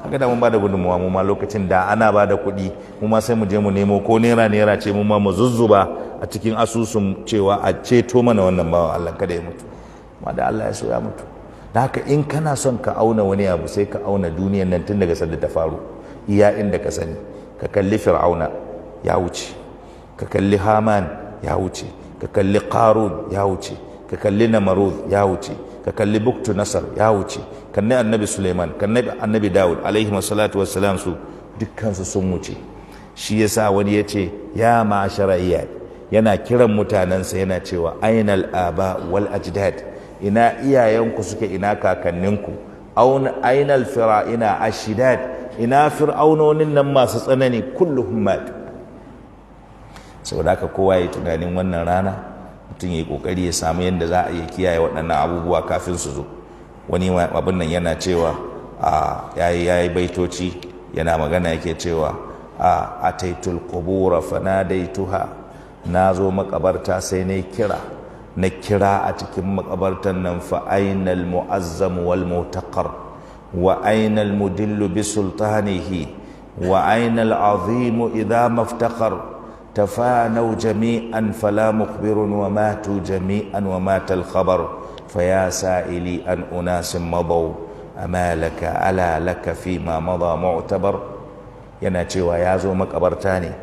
Haka da mun ba da gudunmawa mu ma lokacin da ana ba da kuɗi, mu ma sai mu je mu nemo ko naira naira ce, mu ma mu zuzzuba a cikin asusun cewa a ceto mana wannan bawan Allah kada ya mutu. Amma da Allah ya so ya mutu. Da haka in kana son ka auna wani abu, sai ka auna duniyan nan tun daga sanda ta faru iya inda ka sani. Ka kalli Fir'auna, ya wuce. Ka kalli Haman, ya wuce. Ka kalli Qarun, ya wuce. Ka kalli Namarud, ya wuce. Ka kalli Buktu Nasar, ya wuce. Kalli Annabi Suleiman, kalli Annabi Dawud alaihi salatu wassalam, su dukkansu sun wuce. Shi yasa wani ya ce, "Ya ma'ashara iyal," yana kiran mutanensa, yana cewa, "Ainal aba wal ajdad? Ina iyayenku suke? Ina kakanninku? Ainal fira'ina ashidad? Ina fir'aunonin nan masu tsanani? Kulluhum mat." Saboda haka kowa ya yi tunanin wannan rana, mutum ya yi kokari ya samu yadda za a iya kiyaye waɗannan abubuwa kafin su zo. Wani abin nan yana cewa a yayi baitoci, yana magana, yake cewa, a ataitul qubura fanadaituha, na zo makabarta sai na kira, na kira a cikin makabartan nan, fa ainal mu'azzam wal mutaqar, wa ainal mudillu bi sultanihi, wa ainal azim idha maftaqar, tafanaw jami'an fala mukhbirun, wa matu jami'an wa mata al khabar, fa ya sa'ili an unasin madaw, ama laka ala laka fi ma mada mu'tabar. Yana cewa ya zo makabarta ne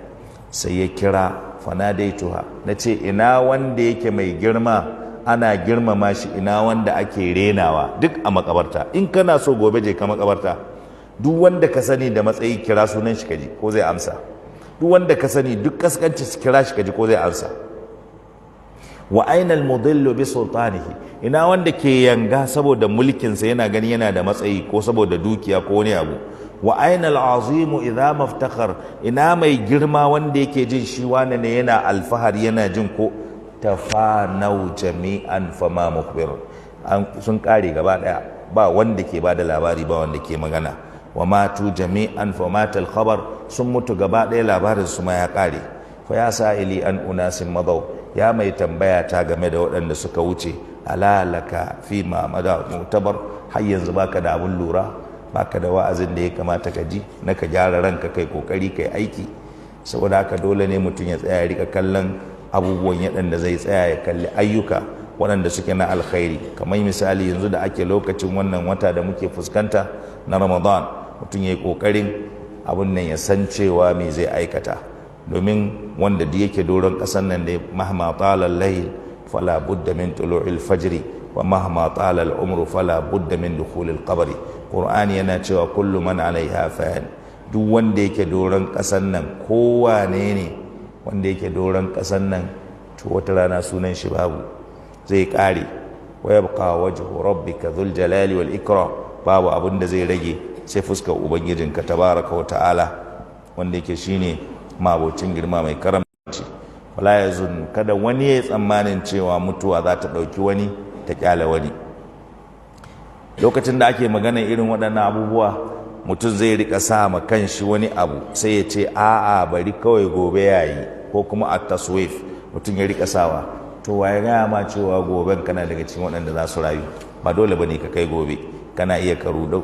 sai ya kira, fanadaituha, na ce, ina wanda yake mai girma ana girmama shi, ina wanda ake renawa? Duk a makabarta. In kana so gobe je ka makabarta, duk wanda ka sani da matsayi, kira sunan shi kaji ko zai amsa. Duk wanda ka sani duk kaskanci, kira shi kaji ko zai amsa. Wa ainal mudillu bi sultanihi? Ina wanda ke yanga saboda mulkinsa, yana gani yana da matsayi ko saboda dukiya ko wani abu? Wa ainal azimu idza maftakhar? Ina mai girma wanda yake jin shi wane ne, yana alfahari, yana jin ko? Tafanau jami'an fama mukhbir, an sun kare gaba daya, ba wanda ke bada labari, ba wanda ke magana. Wa matu jami'an fa matal khabar, sun mutu gaba daya, labarin su ma ya kare. Fa ya sa'ili an unasin madaw, ya mai tambaya ta game da waɗanda suka wuce, alalaka fi ma mada mutabar? Har yanzu baka da abun lura, baka da wa'azin da ya kamata ka ji na ka gyara ranka, kai kokari kai aiki. Saboda haka dole ne mutum ya tsaya ya rika kallon abubuwan yaɗanda zai tsaya ya kalli ayyuka waɗanda suke na alkhairi. Kamar misali yanzu da ake lokacin wannan wata da muke fuskanta na Ramadan, Mutum ya yi ƙoƙarin abun nan, ya san cewa me zai aikata, domin wanda duk yake doron ƙasar nan dai, mahma tala layl fala budda min tulu'il fajri, wa mahma tala al-umru fala budda min dukhulil qabri. Qur'ani yana cewa kullu man alaiha fan. Duk wanda yake doron ƙasar nan, kowane ne wanda yake doron ƙasar nan, to wata rana sunan shi babu, zai ƙare. Wa yabqa wajhu rabbika dhul jalali wal ikram. Babu abin da zai rage sai fuskar ubangijinka tabaraka wa ta'ala, wanda yake shine mabocin girma mai karamci. Wala yazun, kada wani ya tsammanin cewa mutuwa za ta ɗauki wani ta kyale wani. Lokacin da ake magana irin waɗannan abubuwa, mutum zai rika sa ma kanshi wani abu, sai ya ce a'a, bari kawai gobe yayi, ko kuma a taswif mutum ya rika sawa. To waye gaya ma cewa goben kana daga cikin waɗanda za su rayu? Ba dole bane ka kai gobe. Kana iya ka rudu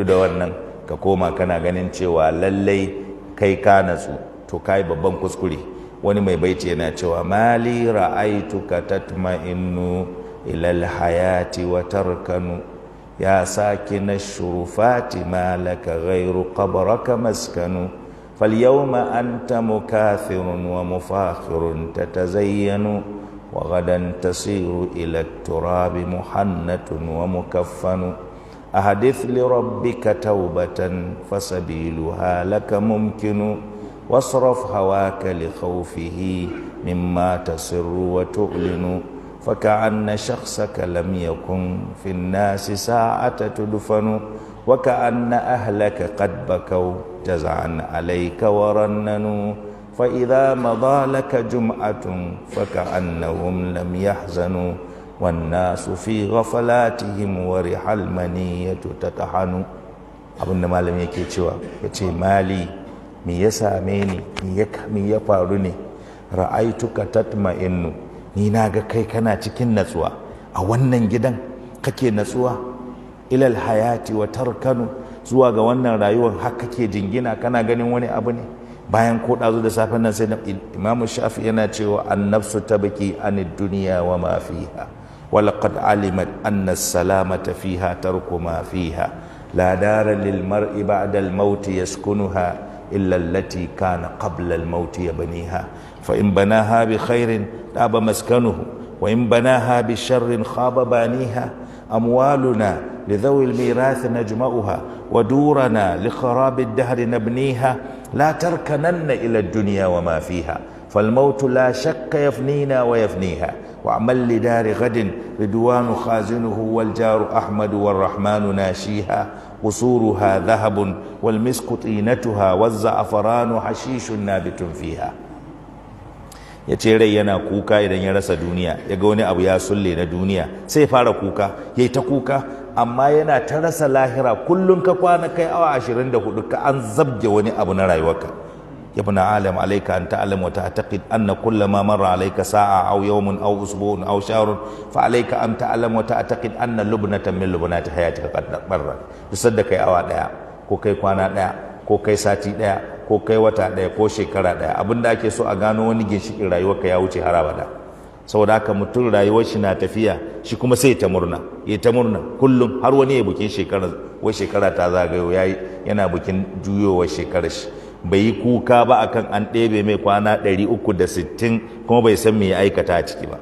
da wannan, ka koma kana ganin cewa lallai kai ka natsu, to kai babban kuskure. Wani mai baiti yana cewa: mali ra'aituka tatma'innu ila hayati wa tarkanu, ya sakina shurufati, ma laka ghayru qabraka maskanu, فاليوم أنت مكاثر ومفاخر تتزين، وغدا تصير إلى التراب محنة ومكفن. أحدث لربك توبة فسبيلها لك ممكن، واصرف هواك لخوفه مما تسر وتعلن، فكأن شخصك لم يكن في الناس ساعة تدفن، وكأن أهلك قد بكوا جزعا عليك ورننوا، فإذا مضى لك جمعة فكأنهم لم يحزنوا، والناس في غفلاتهم ورح المنية تطحن. Abinda malami yake cewa, ya ce: mali, me ya same ni? Me ya faru ne? Ra'aituka tatma'innu, ni na ga kai kana cikin natsuwa a wannan gidan, kake natsuwa, ilal hayati wa tarkanu, zuwa ga wannan rayuwar har kake jingina, kana ganin wani abu ne, bayan ko ɗazu da safen nan sai Imam Shafi yana cewa: an-nafsu tabki anid dunya wa ma fiha, wa laqad alimat anna as-salamata fiha tarku ma fiha. La dara lil mar'i ba'da al-maut yaskunuha illa allati kana qabla al-maut yabniha, fa in banaha bi khairin taba maskanuhu, wa in banaha bi sharrin khaba baniha. أموالنا لذوي الميراث نجمعها، ودورنا لخراب الدهر نبنيها. لا تركنن إلى الدنيا وما فيها، فالموت لا شك يفنينا ويفنيها. واعمل لدار غد، رضوان خازنه والجار أحمد والرحمن ناشيها. قصورها ذهب والمسك طينتها، والزعفران حشيش نابت فيها. Ya ce rai yana kuka idan ya rasa duniya, ya ga wani abu ya sulle na duniya, sai fara kuka, ya yi ta kuka, amma yana ta rasa lahira. Kullum ka kwana kai awa 24, ka an zabge wani abu na rayuwarka. Ya ibn alam, alayka an ta'lam wa ta'taqid anna kulla ma marra alayka sa'a aw yawmun aw usbu'un aw shahrun, fa alayka an ta'lam wa ta'taqid anna lubnatan min lubnati hayatika qad marrat. Duk sanda kai awa daya, ko kai kwana daya, ko kai sati daya, ko kai wata daya, ko shekara daya, abinda ake so a gano, wani ginshikin rayuwarka ya wuce har abada. Saboda haka mutum rayuwar shi na tafiya, shi kuma sai ta murna, ya ta murna kullum, har wani ya bukin shekara, wai shekara ta zagayo, yayi yana bukin juyowar shekarar shi. Bai yi kuka ba akan an ɗebe mai kwana 360, kuma bai san me ya aikata a ciki ba.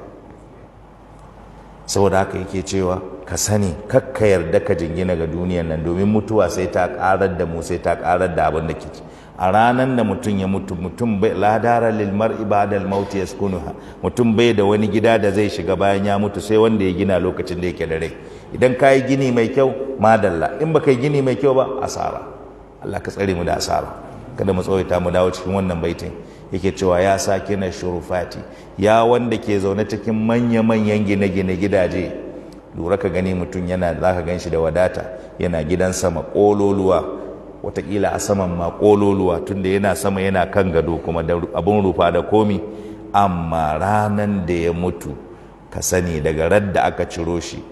Saboda haka yake cewa ka sani, kakka yarda ka jingina ga duniyan nan, domin mutuwa sai ta karar da mu, sai ta karar da abin da ke a ranar da mutum ya mutu. Mutum bai, la dara lil mar'i ba'da al maut yaskunuha, mutum bai da wani gida da zai shiga bayan ya mutu sai wanda ya gina lokacin da yake da rai. Idan ka yi gini mai kyau, madalla. In baka yi gini mai kyau ba, asara. Allah ka tsare mu da asara. Kada mu tsawaita, mu dawo cikin wannan baitin. Yake cewa: ya sakina shurufati, ya wanda ke zaune cikin manya-manyan gine-gine, gidaje. Lura ka gani, mutum yana, za ka gan shi da wadata, yana gidan sama ƙololuwa, watakila a saman ma ƙololuwa, tunda yana sama, yana kan gado kuma da abun rufa da komi. Amma ranan da ya mutu, ka sani, daga radda aka ciro shi,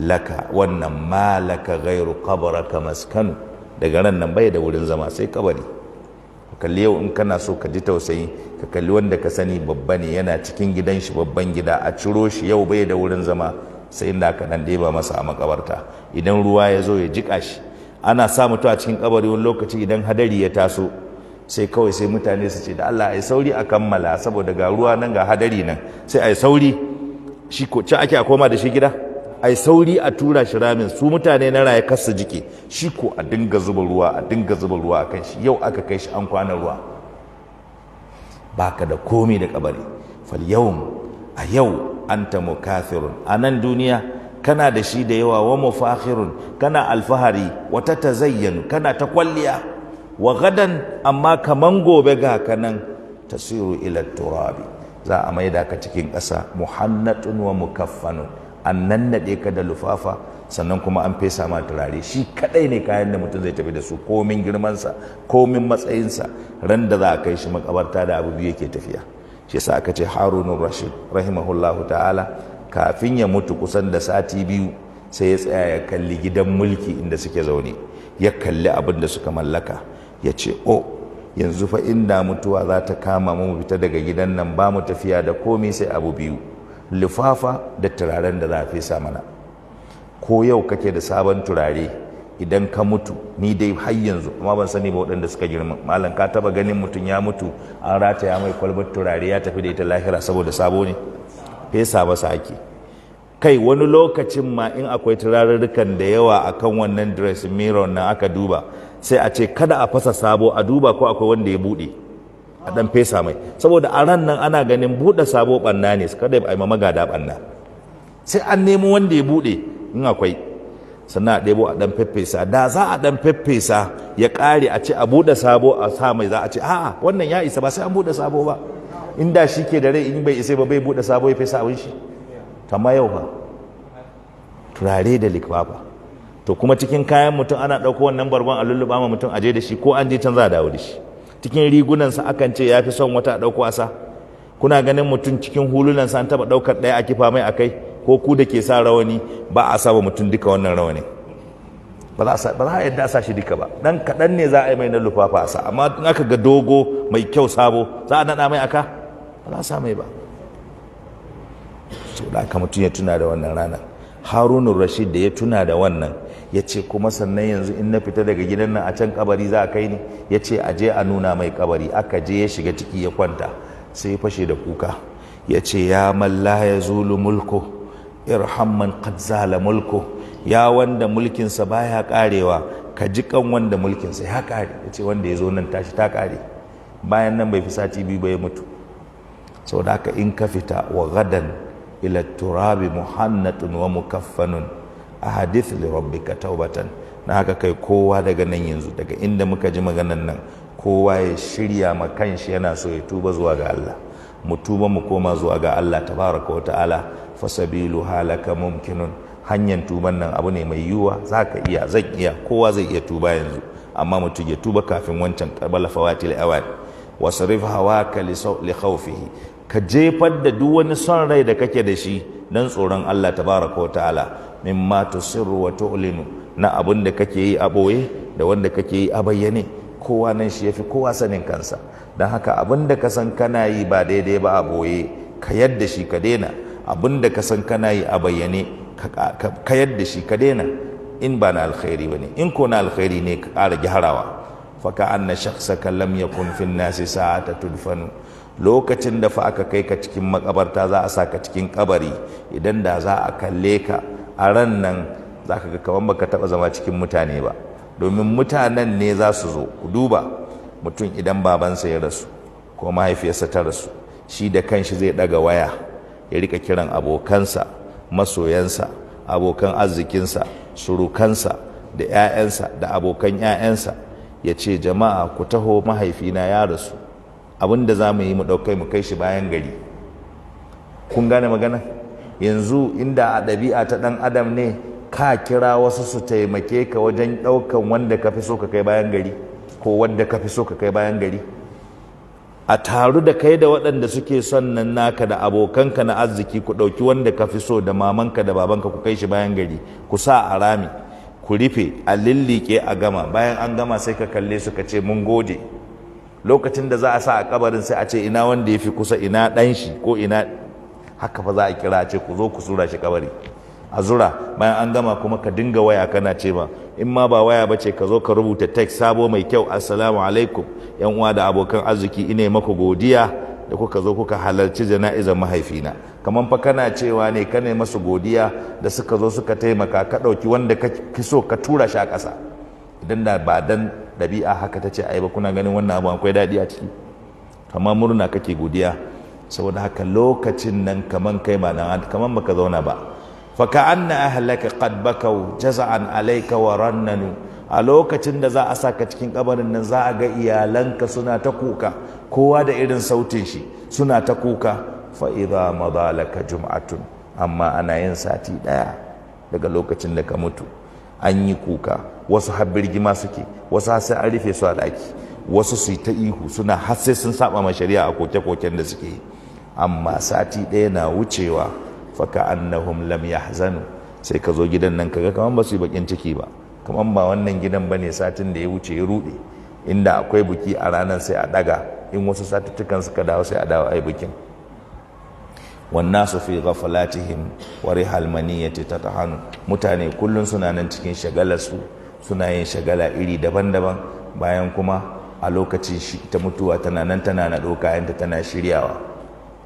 laka wannan malaka gairu qabraka maskanu, daga ran nan bai da wurin zama sai kabari. Kalli yau, in kana so ka ji tausayi, ka kalli wanda ka sani babba ne, yana cikin gidan shi, babban gida, a ciro shi yau bai da wurin zama sai inda aka dan ɗeba masa a makabarta, idan ruwa ya zo ya jika shi. Ana sa mutum a cikin kabari wani lokaci idan hadari ya taso, sai kawai sai mutane su ce da Allah ai sauri a kammala, saboda ga ruwa nan ga hadari nan, sai ai sauri. Shi ko can ake a koma da shi gida, ai sauri a tura shi ramin, su mutane na raye kar su jike, shi ko a dinga zuba ruwa, a dinga zuba ruwa akan shi. Yau aka kai shi an kwana ruwa. Baka da komi da kabari. Fal yawm, a yau, anta mukathirun, a nan duniya kana da shi da yawa, wa mufakhirun, kana alfahari, wa tatazayyanu, kana ta kwalliya, wa gadan, amma kaman gobe ga kanan, tasiru ila turabi, za a maida ka cikin ƙasa, muhannatun wa mukaffanun, an nannaɗe ka da lufafa, sannan kuma an fesa ma turare. Shi kadai ne kayan da mutum zai tafi da su, komin girmansa, komin matsayinsa, ran da za a kai shi makabarta da abu biyu yake tafiya. Shi yasa aka ce Harunun Rashid rahimahullahu ta'ala, kafin ya mutu kusan da sati 2, sai ya tsaya ya kalli gidan mulki inda suke zaune, ya kalli abin da suka mallaka, ya ce o yanzu fa inda mutuwa za ta kama mu fita daga gidan nan, ba mu tafiya da komai sai abu biyu, lifafa da turaren da za a fesa mana. Ko yau kake da sabon turare idan ka mutu, ni dai har yanzu amma ban sani ba waɗanda suka girma, malam ka taba ganin mutum ya mutu an rataya mai kwalbar turare ya tafi da ita lahira saboda sabo ne? Fesa masa ake. Kai wani lokacin ma in akwai turarurrukan da yawa akan wannan dressing mirror nan aka duba, sai a ce kada a fasa sabo, a duba ko akwai wanda ya buɗe, a ɗan fesa mai, saboda a ran nan ana ganin buɗe sabo ɓanna ne, kada a yi magada ɓanna, sai an nemo wanda ya buɗe in akwai, sannan a ɗebo a ɗan feffesa. Da za a ɗan feffesa ya ƙare, a ce a buɗe sabo a sa mai, za a ce a'a wannan ya isa, ba sai an buɗe sabo ba. Inda shi ke da rai, in bai isa ba, bai buɗe sabo ya fesa abin shi. Amma yau fa turare da likfafa. To kuma cikin kayan mutum ana ɗauko wannan bargon a lulluɓa ma mutum aje da shi, ko an je can za a dawo da shi. Cikin rigunansa akan ce ya fi son wata, a ɗauko asa. Kuna ganin mutum cikin hulunansa an taɓa ɗaukar ɗaya a kifa mai a kai? Ko ku da ke sa rawani, ba a saba mutum duka wannan rawani, ba za a yadda a sa shi duka ba, dan kaɗan ne za a yi mai na lufafa a sa. Amma in aka ga dogo mai kyau sabo, za a naɗa mai aka? Ba za a sa mai ba. So da aka mutum ya tuna da wannan ranar. Harunun Rashid da ya tuna da wannan, ya ce kuma sannan yanzu in na fita daga gidan nan, a can kabari za a kai ni. Ya ce a je a nuna mai kabari. Aka je, ya shiga ciki ya kwanta, sai ya fashe da kuka, ya ce ya man la ya zulu mulko, irham man qad zala mulko. Ya wanda mulkinsa baya karewa, ka ji kan wanda mulkinsa ya kare. Ya ce wanda ya zo nan tashi ta kare. Bayan nan bai fi sati 2 ba ya mutu. Saboda haka in ka fita, wa gadan ila turabi muhannatun wa mukaffanun, ahadith li rabbika taubatan. Na haka kai kowa daga nan yanzu, daga inda muka ji maganan nan, kowa ya shirya ma kanshi yana so ya tuba zuwa ga Allah. Mu tuba mu koma zuwa ga Allah tabaraka wa ta'ala. Fasabilu halaka mumkinun, hanyar tuban nan abu ne mai yiwuwa, zaka iya, zan iya, kowa zai iya tuba yanzu. Amma mutum ya tuba kafin wancan qabala fawatil awan. Wasrif hawaka li khawfihi, ka jefar da duk wani son rai da kake da shi dan tsoron Allah tabaraka wa ta'ala. Mimma tusirru wa tu'linu, na abun da kake yi a boye da wanda kake yi a bayyane. Kowa nan shi yafi kowa sanin kansa. Don haka abin da ka san kana yi ba daidai ba a boye, ka yadda shi ka daina. Abin da ka san kana yi a bayyane, ka yadda shi ka daina, in ba na alkhairi ba ne. In ko na alkhairi ne, ka ƙara gyarawa. Faka anna shakhsaka lam yakun fin nasi sa'ata tudfanu. Lokacin da fa aka kai ka cikin makabarta, za a saka cikin kabari, idan da za a kalle ka a ran nan, za ka ga kaman baka taba zama cikin mutane ba, domin mutanen ne za su zo. Ku duba mutum idan babansa ya rasu ko mahaifiyarsa ta rasu, shi da kanshi zai daga waya ya rika kiran abokansa, masoyansa, abokan arzikinsa, surukansa da 'ya'yansa da abokan 'ya'yansa, ya ce jama'a ku taho, mahaifina ya rasu, abin da za mu yi mu ɗaukai mu kai shi bayan gari. Kun gane magana? Yanzu inda a ɗabi'a ta ɗan adam ne, ka kira wasu su taimake ka wajen ɗaukan wanda ka fi so ka kai bayan gari, ko wanda ka fi so ka kai bayan gari, a taru da kai da waɗanda suke son nan naka da abokanka na arziki, ku ɗauki wanda ka fi so da mamanka da babanka, ku kai shi bayan gari, ku sa a rami, ku rufe, a lillike, a gama. Bayan an gama, sai ka kalle su ka ce mun gode. Lokacin da za a sa a kabarin, sai a ce ina wanda ya fi kusa, ina ɗan shi ko ina haka fa za a kira, a ce ku zo ku zura shi kabari, a zura. Bayan an gama kuma ka dinga waya kana ce ma In ma ba waya bace, ka zo ka rubuta text sabo mai kyau: "Assalamu alaikum yan uwa da abokan arziki, ina maku godiya da kuka zo kuka halarci jana'izar mahaifina." Kamar fa kana cewa ne kana masu godiya da suka zo suka taimaka. Ka ɗauki wanda ka so ka tura shi a ƙasa. Idan da ba dan ɗabi'a haka ta ce ai ba, kuna ganin wannan abu akwai daɗi a ciki? Amma murna kake, godiya. Saboda haka lokacin nan kaman kai ba dan kaman baka zauna ba. Fa ka'anna ahlaka qad bakau jaza'an alayka wa rannanu. A lokacin da za a saka cikin kabarin nan, za a ga iyalanka suna ta kuka, kowa da irin sautin shi, suna ta kuka. Fa idza madalaka jum'atun, amma ana yin sati daya daga lokacin da ka mutu, an yi kuka, wasu har birgima suke, wasu har sai an rufe su a daki, wasu su yi ta ihu suna har sai sun saba ma shari'a a koke-koken da suke yi. Amma sati ɗaya na wucewa, faka annahum lam yahzanu, sai ka zo gidan nan kaga kaman ba su yi bakin ciki ba, kaman ba wannan gidan bane satin da ya wuce ya rude. Inda akwai buki a ranar, sai a daga. In wasu satuttukan suka dawo, sai a dawo ai bikin. Wannasu fi ghafalatihim wa rihal maniyati tatahanu. Mutane kullun suna nan cikin shagalarsu, suna yin shagala iri daban-daban, bayan kuma a lokacin shi ta mutuwa tana nan tana naɗo kayanta, tana shiryawa.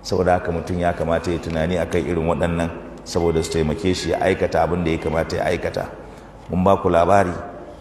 Saboda haka mutum ya kamata ya tunani akan irin waɗannan, saboda su taimake shi ya aikata abin da ya kamata ya aikata. Mun ba ku labari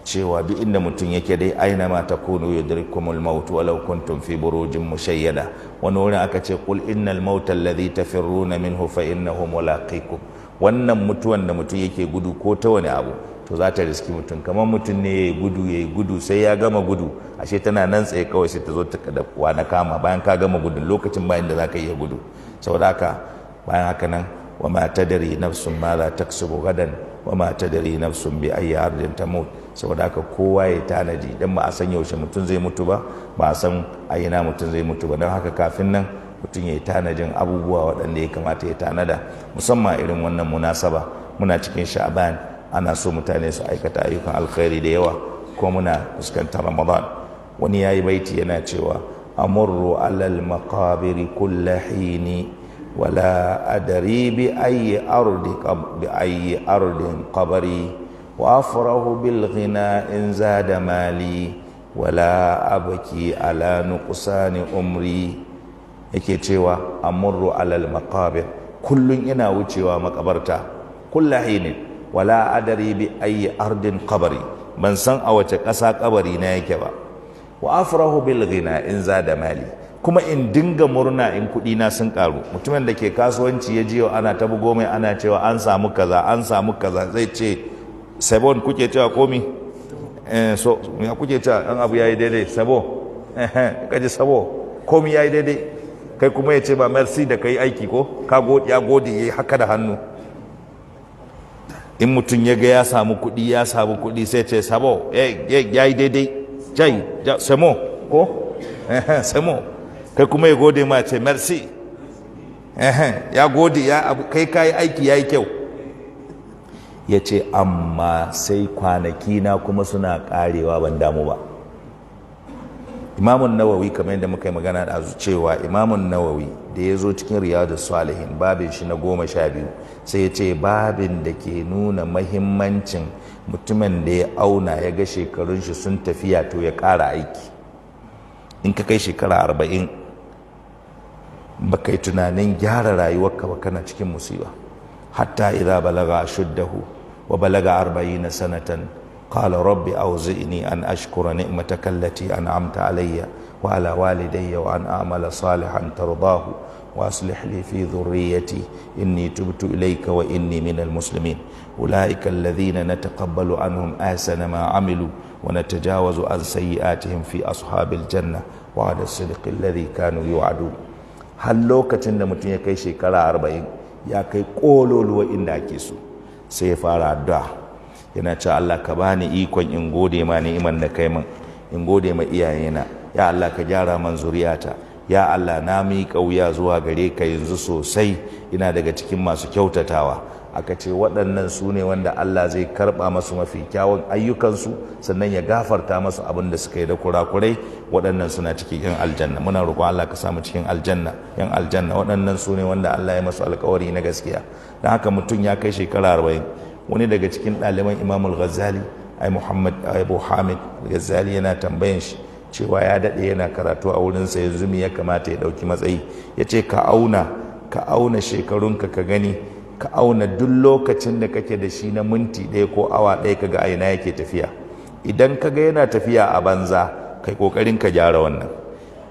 cewa duk inda mutum yake dai, aina ma takunu yudrikumul maut walau kuntum fi burujin mushayyada. Wani wurin aka ce: "Qul innal mauta alladhi tafirruna minhu fa innahu mulaqikum." Wannan mutuwan da mutum yake gudu ko ta wani abu, to za ta riski mutum. Kamar mutum ne ya gudu, ya gudu, sai ya gama gudu, ashe tana nan tsaye kawai, sai ta zo ta da na kama bayan ka gama gudun, lokacin bayan da za ka iya gudu. Saboda haka bayan haka nan, wa ma tadri nafsun ma za taksubu gadan, wa ma tadri nafsun bi ayyi ardin tamut. Saboda haka kowa ya tanadi, dan ba a san yaushe mutum zai mutu ba, ba a san a ina mutum zai mutu ba. Don haka kafin nan mutum ya yi tanadin abubuwa waɗanda ya kamata ya tanada, musamman irin wannan munasaba. Muna cikin Sha'ban, ana so mutane su aikata ayyukan alkhairi da yawa, ko muna fuskantar Ramadan. Wani ya yi baiti yana cewa: "Amurru alal maqabiri kulla hini, wala adari bi ayyi ardi bi ayyi ardin qabri, wa afrahu bil ghina in zada mali, wala abki ala nuqsani umri." Yake cewa: "Amurru alal maqabir", kullun ina wucewa makabarta, "kulla hinin, wala adari bi ayi ardin qabri", ban san a wace ƙasa kabari na yake ba. "Wa afrahu bil ghina in zada mali", kuma in dinga murna in kuɗi na sun karu. Mutumin da ke kasuwanci ya jiyo ana ta bugo mai, ana cewa an samu kaza, an samu kaza, zai ce sabon kuke cewa komi eh, so ya kuke cewa an abu yayi daidai, sabo eh, kaji sabo, komi yayi daidai. Kai kuma ya ce ba merci da kai aiki ko ka gode, ya gode, yayi haka da hannu. In mutum ya ga ya samu kuɗi, ya samu kuɗi, sai ce sabo ya yi daidai, jai semo ko semo. Kai kuma ya gode ma, ce merci, ya gode ya abu, kai kayi aiki ya yi kyau. Ya ce: "Amma sai kwanaki na kuma suna karewa, ban damu ba." Imamun Nawawi, kamar yadda muka yi magana da cewa Imamun Nawawi da ya zo cikin Riyadu Salihin, babin shi na 12, sai ya ce babin da ke nuna mahimmancin mutumin da ya auna ya ga shekarun shi sun tafiya, to ya ƙara aiki. In ka kai shekara 40 ba kai tunanin gyara rayuwarka ba, kana cikin musiba. "Hatta idza balaga ashuddahu wa balaga 40 sanatan, قال رب أوزئني أن أشكر نعمتك التي أنعمت علي وعلى والدي وأن أعمل صالحا ترضاه وأصلح لي في ذريتي إني تبت إليك وإني من المسلمين. أولئك الذين نتقبل عنهم أحسن ما عملوا ونتجاوز عن سيئاتهم في أصحاب الجنة وعد الصدق الذي كانوا يوعدون." Har lokacin da mutum ya kai shekara 40, ya kai ƙololuwa inda ake so, sai ya fara addu'a, yana cewa: "Allah, ka bani ikon in gode ma ni'iman da kai min, in gode ma iyayena. Ya Allah, ka gyara man zuriyata. Ya Allah, na miƙa wuya zuwa gare ka yanzu sosai, ina daga cikin masu kyautatawa." Aka ce waɗannan su ne wanda Allah zai karɓa masu mafi kyawun ayyukansu, sannan ya gafarta masu abin da suka yi da kurakurai. Waɗannan suna cikin yan aljanna. Muna roƙon Allah ka samu cikin aljanna, yan aljanna. Waɗannan su ne wanda Allah ya masu alƙawari na gaskiya. Don haka mutum ya kai shekara 40. Wani daga cikin ɗaliban Imamul Ghazali Ai Muhammad Abu Hamid Ghazali yana tambayan shi cewa ya daɗe yana karatu a wurinsa, yanzu me ya kamata ya ɗauki matsayi? Ya ce ka auna, ka auna shekarunka ka gani, ka auna duk lokacin da kake da shi na minti 1 ko awa 1, ka ga aina yake tafiya. Idan ka ga yana tafiya a banza, kai kokarin ka gyara wannan.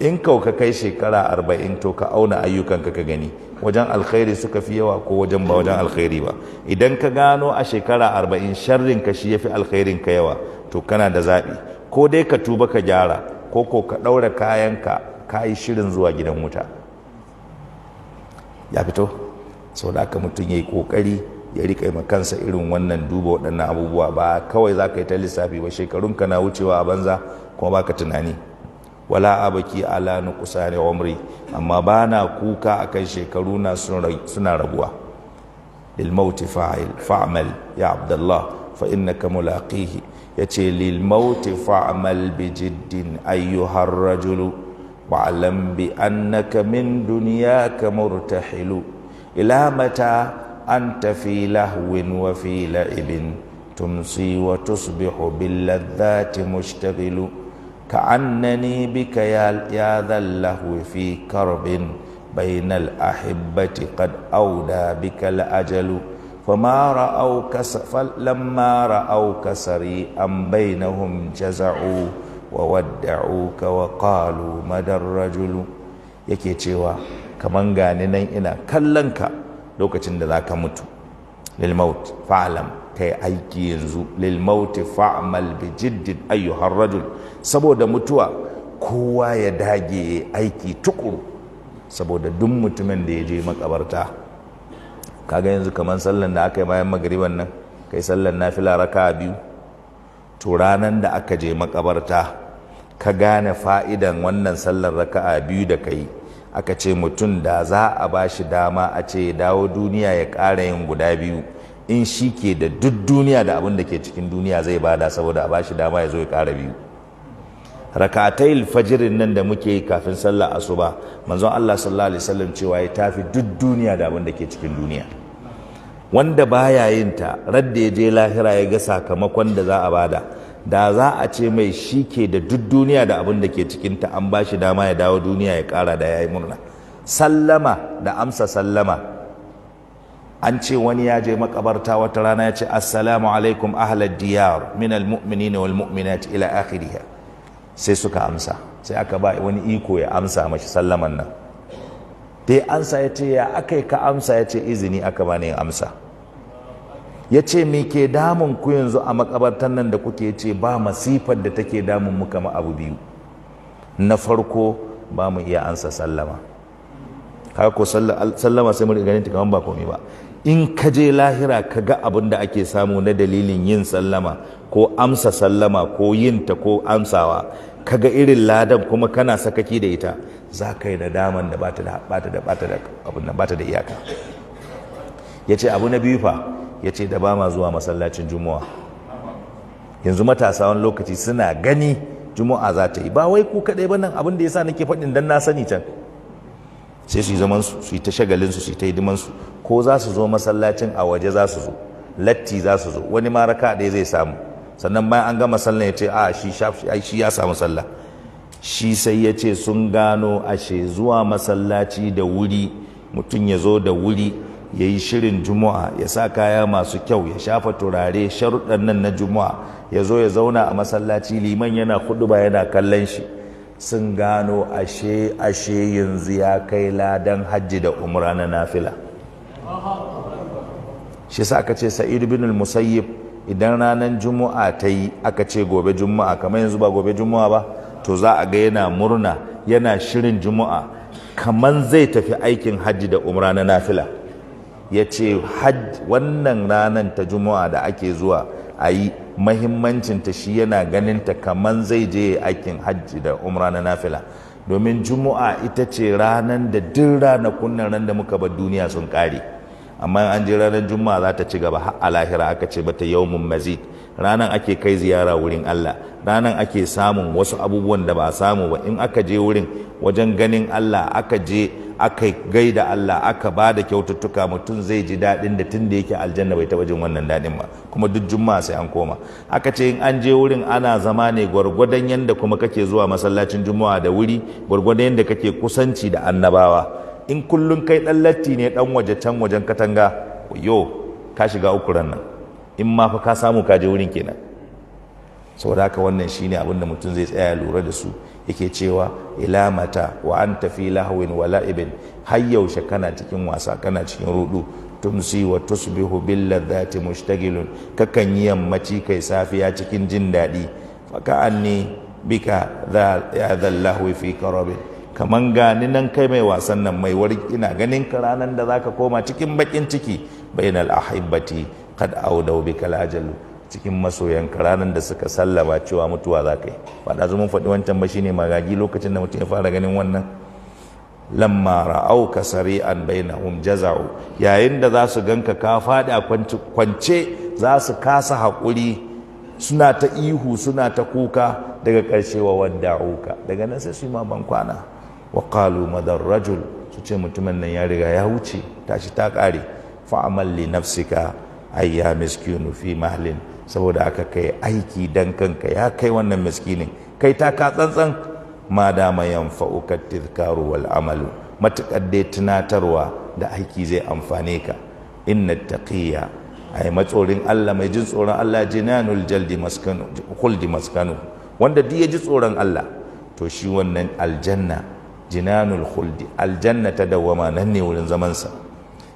In kau ka kai shekara 40, to ka auna ayyukanka ka gani wajen alkhairi suka fi yawa ko wajen ba wajen alkhairi ba. Idan ka gano a shekara 40 sharrin ka shi yafi alkhairin ka yawa, to kana da zaɓi: ko dai ka tuba ka gyara, ko ko ka ɗaura kayanka ka yi shirin zuwa gidan wuta. Ya fito. Sau da aka mutum ya yi ƙoƙari ya riƙa ma kansa irin wannan duba waɗannan abubuwa. Ba kawai za ka yi ta lissafi ba, shekarunka na wucewa a banza kuma baka tunani. Wala abaki ala nuqsani umri, amma ba na kuka akan shekaru na suna raguwa. Lil mauti fa'il fa'mal ya Abdullah, fa innaka mulaqihi. Yace lil mauti fa'mal bi jiddin ayyuhar rajulu, wa'lam bi annaka min dunyaka murtahilu. Ila mata anta fi lahwin wa fi la'ibin tumsi wa tusbihu bil ladhati mushtaghilu? كأنني بك يا ذا اللهو في كرب بين الأحبة قد أودى بك الأجل. فما رأوك فلما رأوك سريئا بينهم جزعوا وودعوك وقالوا مدى الرجل. Yake cewa kaman gani nan ina kallon ka lokacin da zaka mutu. Lil maut fa'lam, kai aiki yanzu. Lil maut fa'mal bi jiddin ayyuhar rajul, saboda mutuwa kowa ya dage aiki tukuru. Saboda duk mutumin da ya je makabarta, kaga yanzu kaman sallan da aka yi bayan magriban nan, kai sallan nafila raka'a 2, to ranan da aka je makabarta ka gane fa'idan wannan sallar raka'a 2 da kai. Aka ce mutum da za a ba shi dama a ce ya dawo duniya ya ƙara yin guda 2, in shi ke da duk duniya da abin da ke cikin duniya zai bada saboda a ba shi dama ya zo ya ƙara 2. Rakatayil fajirin nan da muke yi kafin sallar asuba, manzon Allah sallallahu alaihi wasallam cewa ya tafi duk duniya da abin da ke cikin duniya. Wanda baya yin ta, radda ya je lahira ya ga sakamakon da za a bada, da za a ce mai shi ke da duk duniya da abin da ke cikinta, an ba shi dama ya dawo duniya ya ƙara, da ya yi murna. Sallama da amsa sallama, an ce wani ya je makabarta wata rana ya ce assalamu alaikum ahlad diyar min almu'minina wal mu'minat ila akhiriha. Sai suka amsa, sai aka ba wani iko ya amsa mashi sallaman nan. Dai amsa, ya ce ya aka yi ka amsa? Ya ce izini aka bani yin amsa. Ya ce me ke damun ku yanzu a makabartan nan da kuke? Ce ba masifar da take damun mu kama abu 2. Na farko, ba mu iya ansa sallama. Haka ko sallama sai mu ganin ta kaman ba komai ba. In ka je lahira ka ga abin da ake samu na dalilin yin sallama ko amsa sallama ko yin ta ko amsawa, ka ga irin ladan kuma kana sakaki da ita, za ka yi nadaman da bata da bata da bata da abin nan, bata da iyaka. Ya ce abu na biyu fa? Ya ce da ba ma zuwa masallacin Juma'a. Yanzu matasa wani lokaci suna gani Juma'a za ta yi, ba wai ku kaɗai ba nan, abin da ya sa nake faɗin dan na sani can, sai su yi zaman su, su yi ta shagalin su, su yi ta hidiman su. Ko za su zo masallacin, a waje za su zo, latti za su zo. Wani ma raka ɗaya zai samu, sannan bayan an gama sallah ya ce a shi shi ya samu sallah shi. Sai ya ce sun gano ashe zuwa masallaci da wuri, mutum ya zo da wuri ya yi shirin Juma'a, ya sa kaya masu kyau, ya shafa turare, sharuɗan nan na Juma'a, ya zo ya zauna a masallaci, liman yana ba yana kallon shi, sun gano ashe yanzu ya kai ladan hajji da umra na nafila. Shi sa aka ce Sa'id bin al-Musayyib, idan ranar Juma'a ta yi, aka ce gobe Juma'a, kamar yanzu ba gobe Juma'a ba, to za a ga yana murna, yana shirin Juma'a kamar zai tafi aikin hajji da umra na nafila. Ya ce wannan ranar ta Juma'a da ake zuwa a yi, mahimmancinta shi yana ganinta kamar zai je aikin hajji da umra na nafila, domin Juma'a ita ce ranar da duk ranakun nan ran da muka bar duniya sun kare, amma an je ranar Juma'a za ta ci gaba har a lahira. Aka ce bata yawmun mazid, ranar ake kai ziyara wurin Allah, ranar ake samun wasu abubuwan da ba a samu ba in aka je wurin wajen ganin Allah. Aka je aka gaida Allah, aka ba da kyaututtuka, mutum zai ji daɗin da tun da yake aljanna bai taɓa jin wannan daɗin ba. Kuma duk juma'a sai an koma. Aka ce in an je wurin ana zama ne gwargwadon yadda kuma kake zuwa masallacin juma'a da wuri, gwargwadon yadda kake kusanci da annabawa. In kullum kai ɗan latti ne, ɗan waje can wajen katanga, yo ka shiga uku ran nan, in ma fa ka samu ka je wurin kenan. Saboda haka wannan shine abin da mutum zai tsaya lura da su. Yake cewa ila mata wa anta fi lahwin wa la'ibin, har yaushe kana cikin wasa, kana cikin rudu. Tumsi wa tusbihu bil ladhati mushtagilun, kakan yi yammaci kai safiya cikin jin daɗi. Fa ka'anni bika dha ya dhal lahwi fi karabin, kaman gani nan kai mai wasan nan mai warki, ina ganin ka ranan da zaka koma cikin bakin ciki. Bainal ahibbati qad audau bika al ajalu, cikin masoyan ranar da suka sallama cewa mutuwa za ka yi. Ba da mun faɗi wancan ba, shine magagi lokacin da mutum ya fara ganin wannan. Lamma ra'auka sari'an bainahum jaza'u, yayin da za su ganka ka faɗi a kwance, za su kasa haƙuri, suna ta ihu, suna ta kuka. Daga ƙarshe wa wadda'uka, daga nan sai su yi ma ban kwana. Wa qalu madar rajul, su ce mutumin nan ya riga ya wuce, tashi ta ƙare. Fa'amal li nafsika ayya miskinu fi mahlin, saboda aka kai aiki dan kanka ya kai wannan miskinin, kai ta ka tsantsan. Ma dama yanfa'uka tadhkaru wal amalu, matakar dai tunatarwa da aiki zai amfane ka. Inna taqiyya, ai matsorin Allah, mai jin tsoron Allah, jinanul jaldi maskanu khuldi maskanu, wanda duk ya ji tsoron Allah to shi wannan aljanna jinanul khuldi, aljanna ta dawwama, nan ne wurin zaman sa.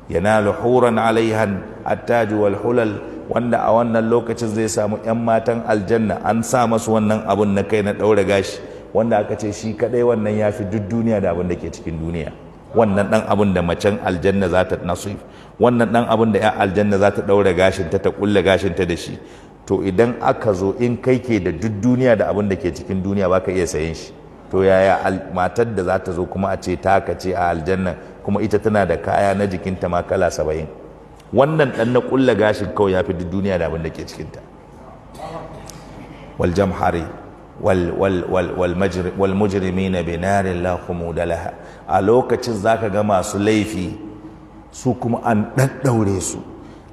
Yanalu huran alaihan attaju wal hulal, wanda a wannan lokacin zai samu 'yan matan aljanna an sa masu wannan abun na kai na ɗaure gashi, wanda aka ce shi kaɗai wannan ya fi duk duniya da abin da ke cikin duniya. Wannan ɗan abun da macen aljanna za ta nasif, wannan ɗan abun da 'yan aljanna za ta ɗaure gashin ta, ta ƙulle gashin ta da shi. To idan aka zo in kai ke da duk duniya da abin da ke cikin duniya baka iya sayen shi, to yaya matar da za ta zo kuma a ce taka ce a aljanna, kuma ita tana da kaya na jikinta ma kala 70. Wannan ɗan na ƙulla gashin kawai ya fi duk duniya da abin da ke cikinta. Wal jamhari wal mujrimina bi narin la khumuda laha, a lokacin zaka ga masu laifi su kuma an daddaure su,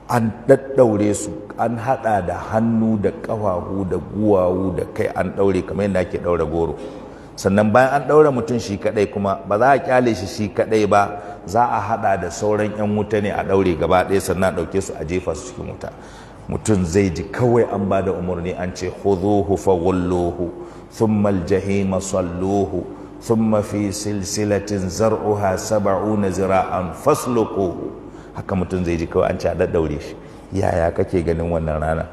an daddaure su, an hada da hannu da ƙafafu da guwawu da kai, an daure kamar yadda ake daure goro. Sannan bayan an ɗaura mutum shi kaɗai kuma ba za a kyale shi shi kaɗai ba, za a haɗa da sauran 'yan wuta ne a ɗaure gaba ɗaya, sannan a ɗauke su a jefa su cikin wuta. Mutum zai ji kawai an ba da umarni an ce khudhuhu faghulluhu thumma aljahima salluhu thumma fi silsilatin zar'uha 70 zira'an fasluquhu. Haka mutum zai ji kawai an ce a daddaure shi. Yaya kake ganin wannan rana?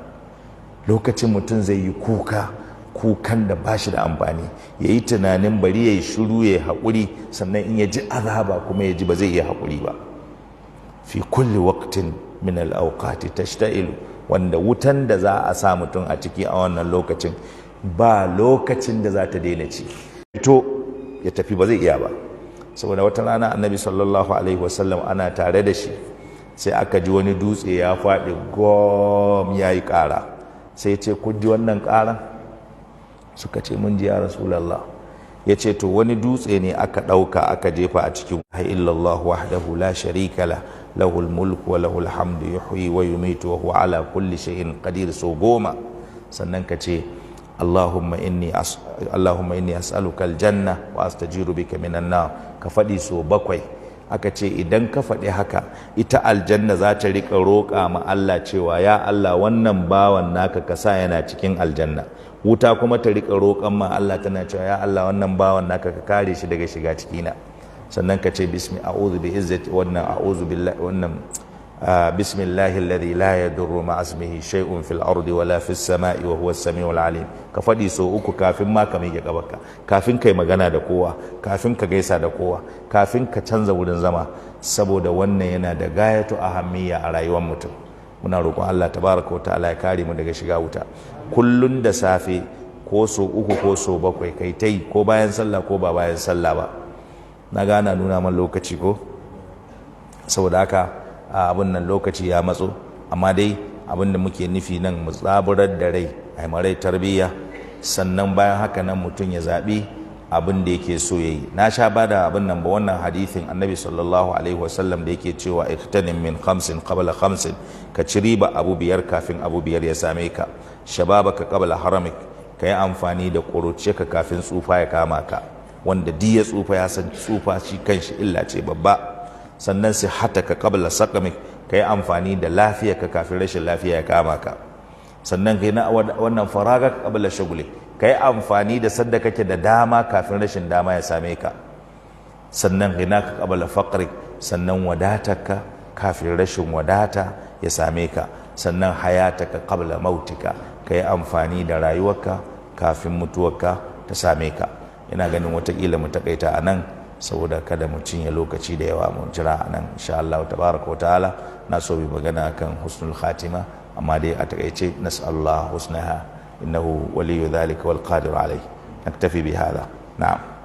Lokacin mutum zai yi kuka, kukan da ba shi da amfani, ya yi tunanin bari ya yi shiru ya yi haƙuri, sannan in ya ji azaba kuma ya ji ba zai iya haƙuri ba. Fi kulli waqtin min al-awqati tashta'ilu, wanda wutan da za a sa mutum a ciki a wannan lokacin ba lokacin da za ta daina ci. Fito ya tafi ba zai iya ba. Saboda wata rana annabi sallallahu alaihi wasallam ana tare da shi, sai aka ji wani dutse ya faɗi gom ya yi ƙara. Sai ya ce kun ji wannan ƙaran? Suka ce mun ji ya Rasulallah. Ya ce to wani dutse ne aka ɗauka aka jefa a cikin la illallah wahdahu la sharika la lahul mulku wa lahul hamdu yuhyi wa yumitu wa huwa ala kulli shay'in qadir, so 10. Sannan ka ce Allahumma inni as'aluka aljanna wa astajiru bika minan nar, ka faɗi so 7. Aka ce idan ka faɗi haka, ita aljanna za ta riƙa roƙa ma Allah cewa ya Allah wannan bawan naka ka sa yana cikin aljanna. Wuta kuma ta riƙa roƙon ma Allah tana cewa ya Allah wannan bawan naka ka kare shi daga shiga cikina. Sannan ka ce bismi a'udhu bi izzati wannan a'udhu billahi wannan bismillahi alladhi la yadurru ma'a ismihi shay'un fil ardi wala fis sama'i wa huwa as-sami'ul alim. Ka faɗi so 3 kafin ma ka miƙe kabarka, kafin kai magana da kowa, kafin ka gaisa da kowa, kafin ka canza wurin zama. Saboda wannan yana da gayatu ahammiya a rayuwar mutum. Muna roƙon Allah tabaraka wa ta'ala ya kare mu daga shiga wuta. Kullun da safe ko so 3 ko so 7 kai tai, ko bayan sallah ko ba bayan sallah ba. Na gana nuna man lokaci ko, saboda haka abin nan lokaci ya matso, amma dai abin da muke nufi nan mu tsaburar da rai, ai marai tarbiyya. Sannan bayan haka nan mutum ya zaɓi abin da yake so yayi. Na sha bada abin nan ba, wannan hadithin Annabi sallallahu alaihi wasallam da yake cewa iktanim min khamsin qabla khamsin, ka ci riba abu biyar kafin abu biyar ya same ka. Shababaka qabla haramik, ka yi amfani da ka kafin tsufa ya kama ka, wanda duk ya tsufa ya san tsufa shi kanshi illa ce babba. Sannan ka qabla saqamik, ka yi amfani da lafiyarka kafin rashin lafiya ya kama ka. Sannan kai na wannan faraga qabla shughli, ka yi amfani da sadda kake da dama kafin rashin dama ya same ka. Sannan ghinaka qabla faqrik, sannan wadatarka kafin rashin wadata ya same ka. Sannan hayataka qabla mautika, ka yi amfani da rayuwarka kafin mutuwarka ta same ka. Ina ganin watakila mu takaita a nan saboda kada mu cinye lokaci da yawa, mu jira a nan insha Allah tabaraka wa ta'ala. Na so bi magana kan husnul khatima, amma dai a takaice nas'alullah husnaha innahu waliyyu dhalika wal qadir alayh. Naktafi bi hadha. Na'am.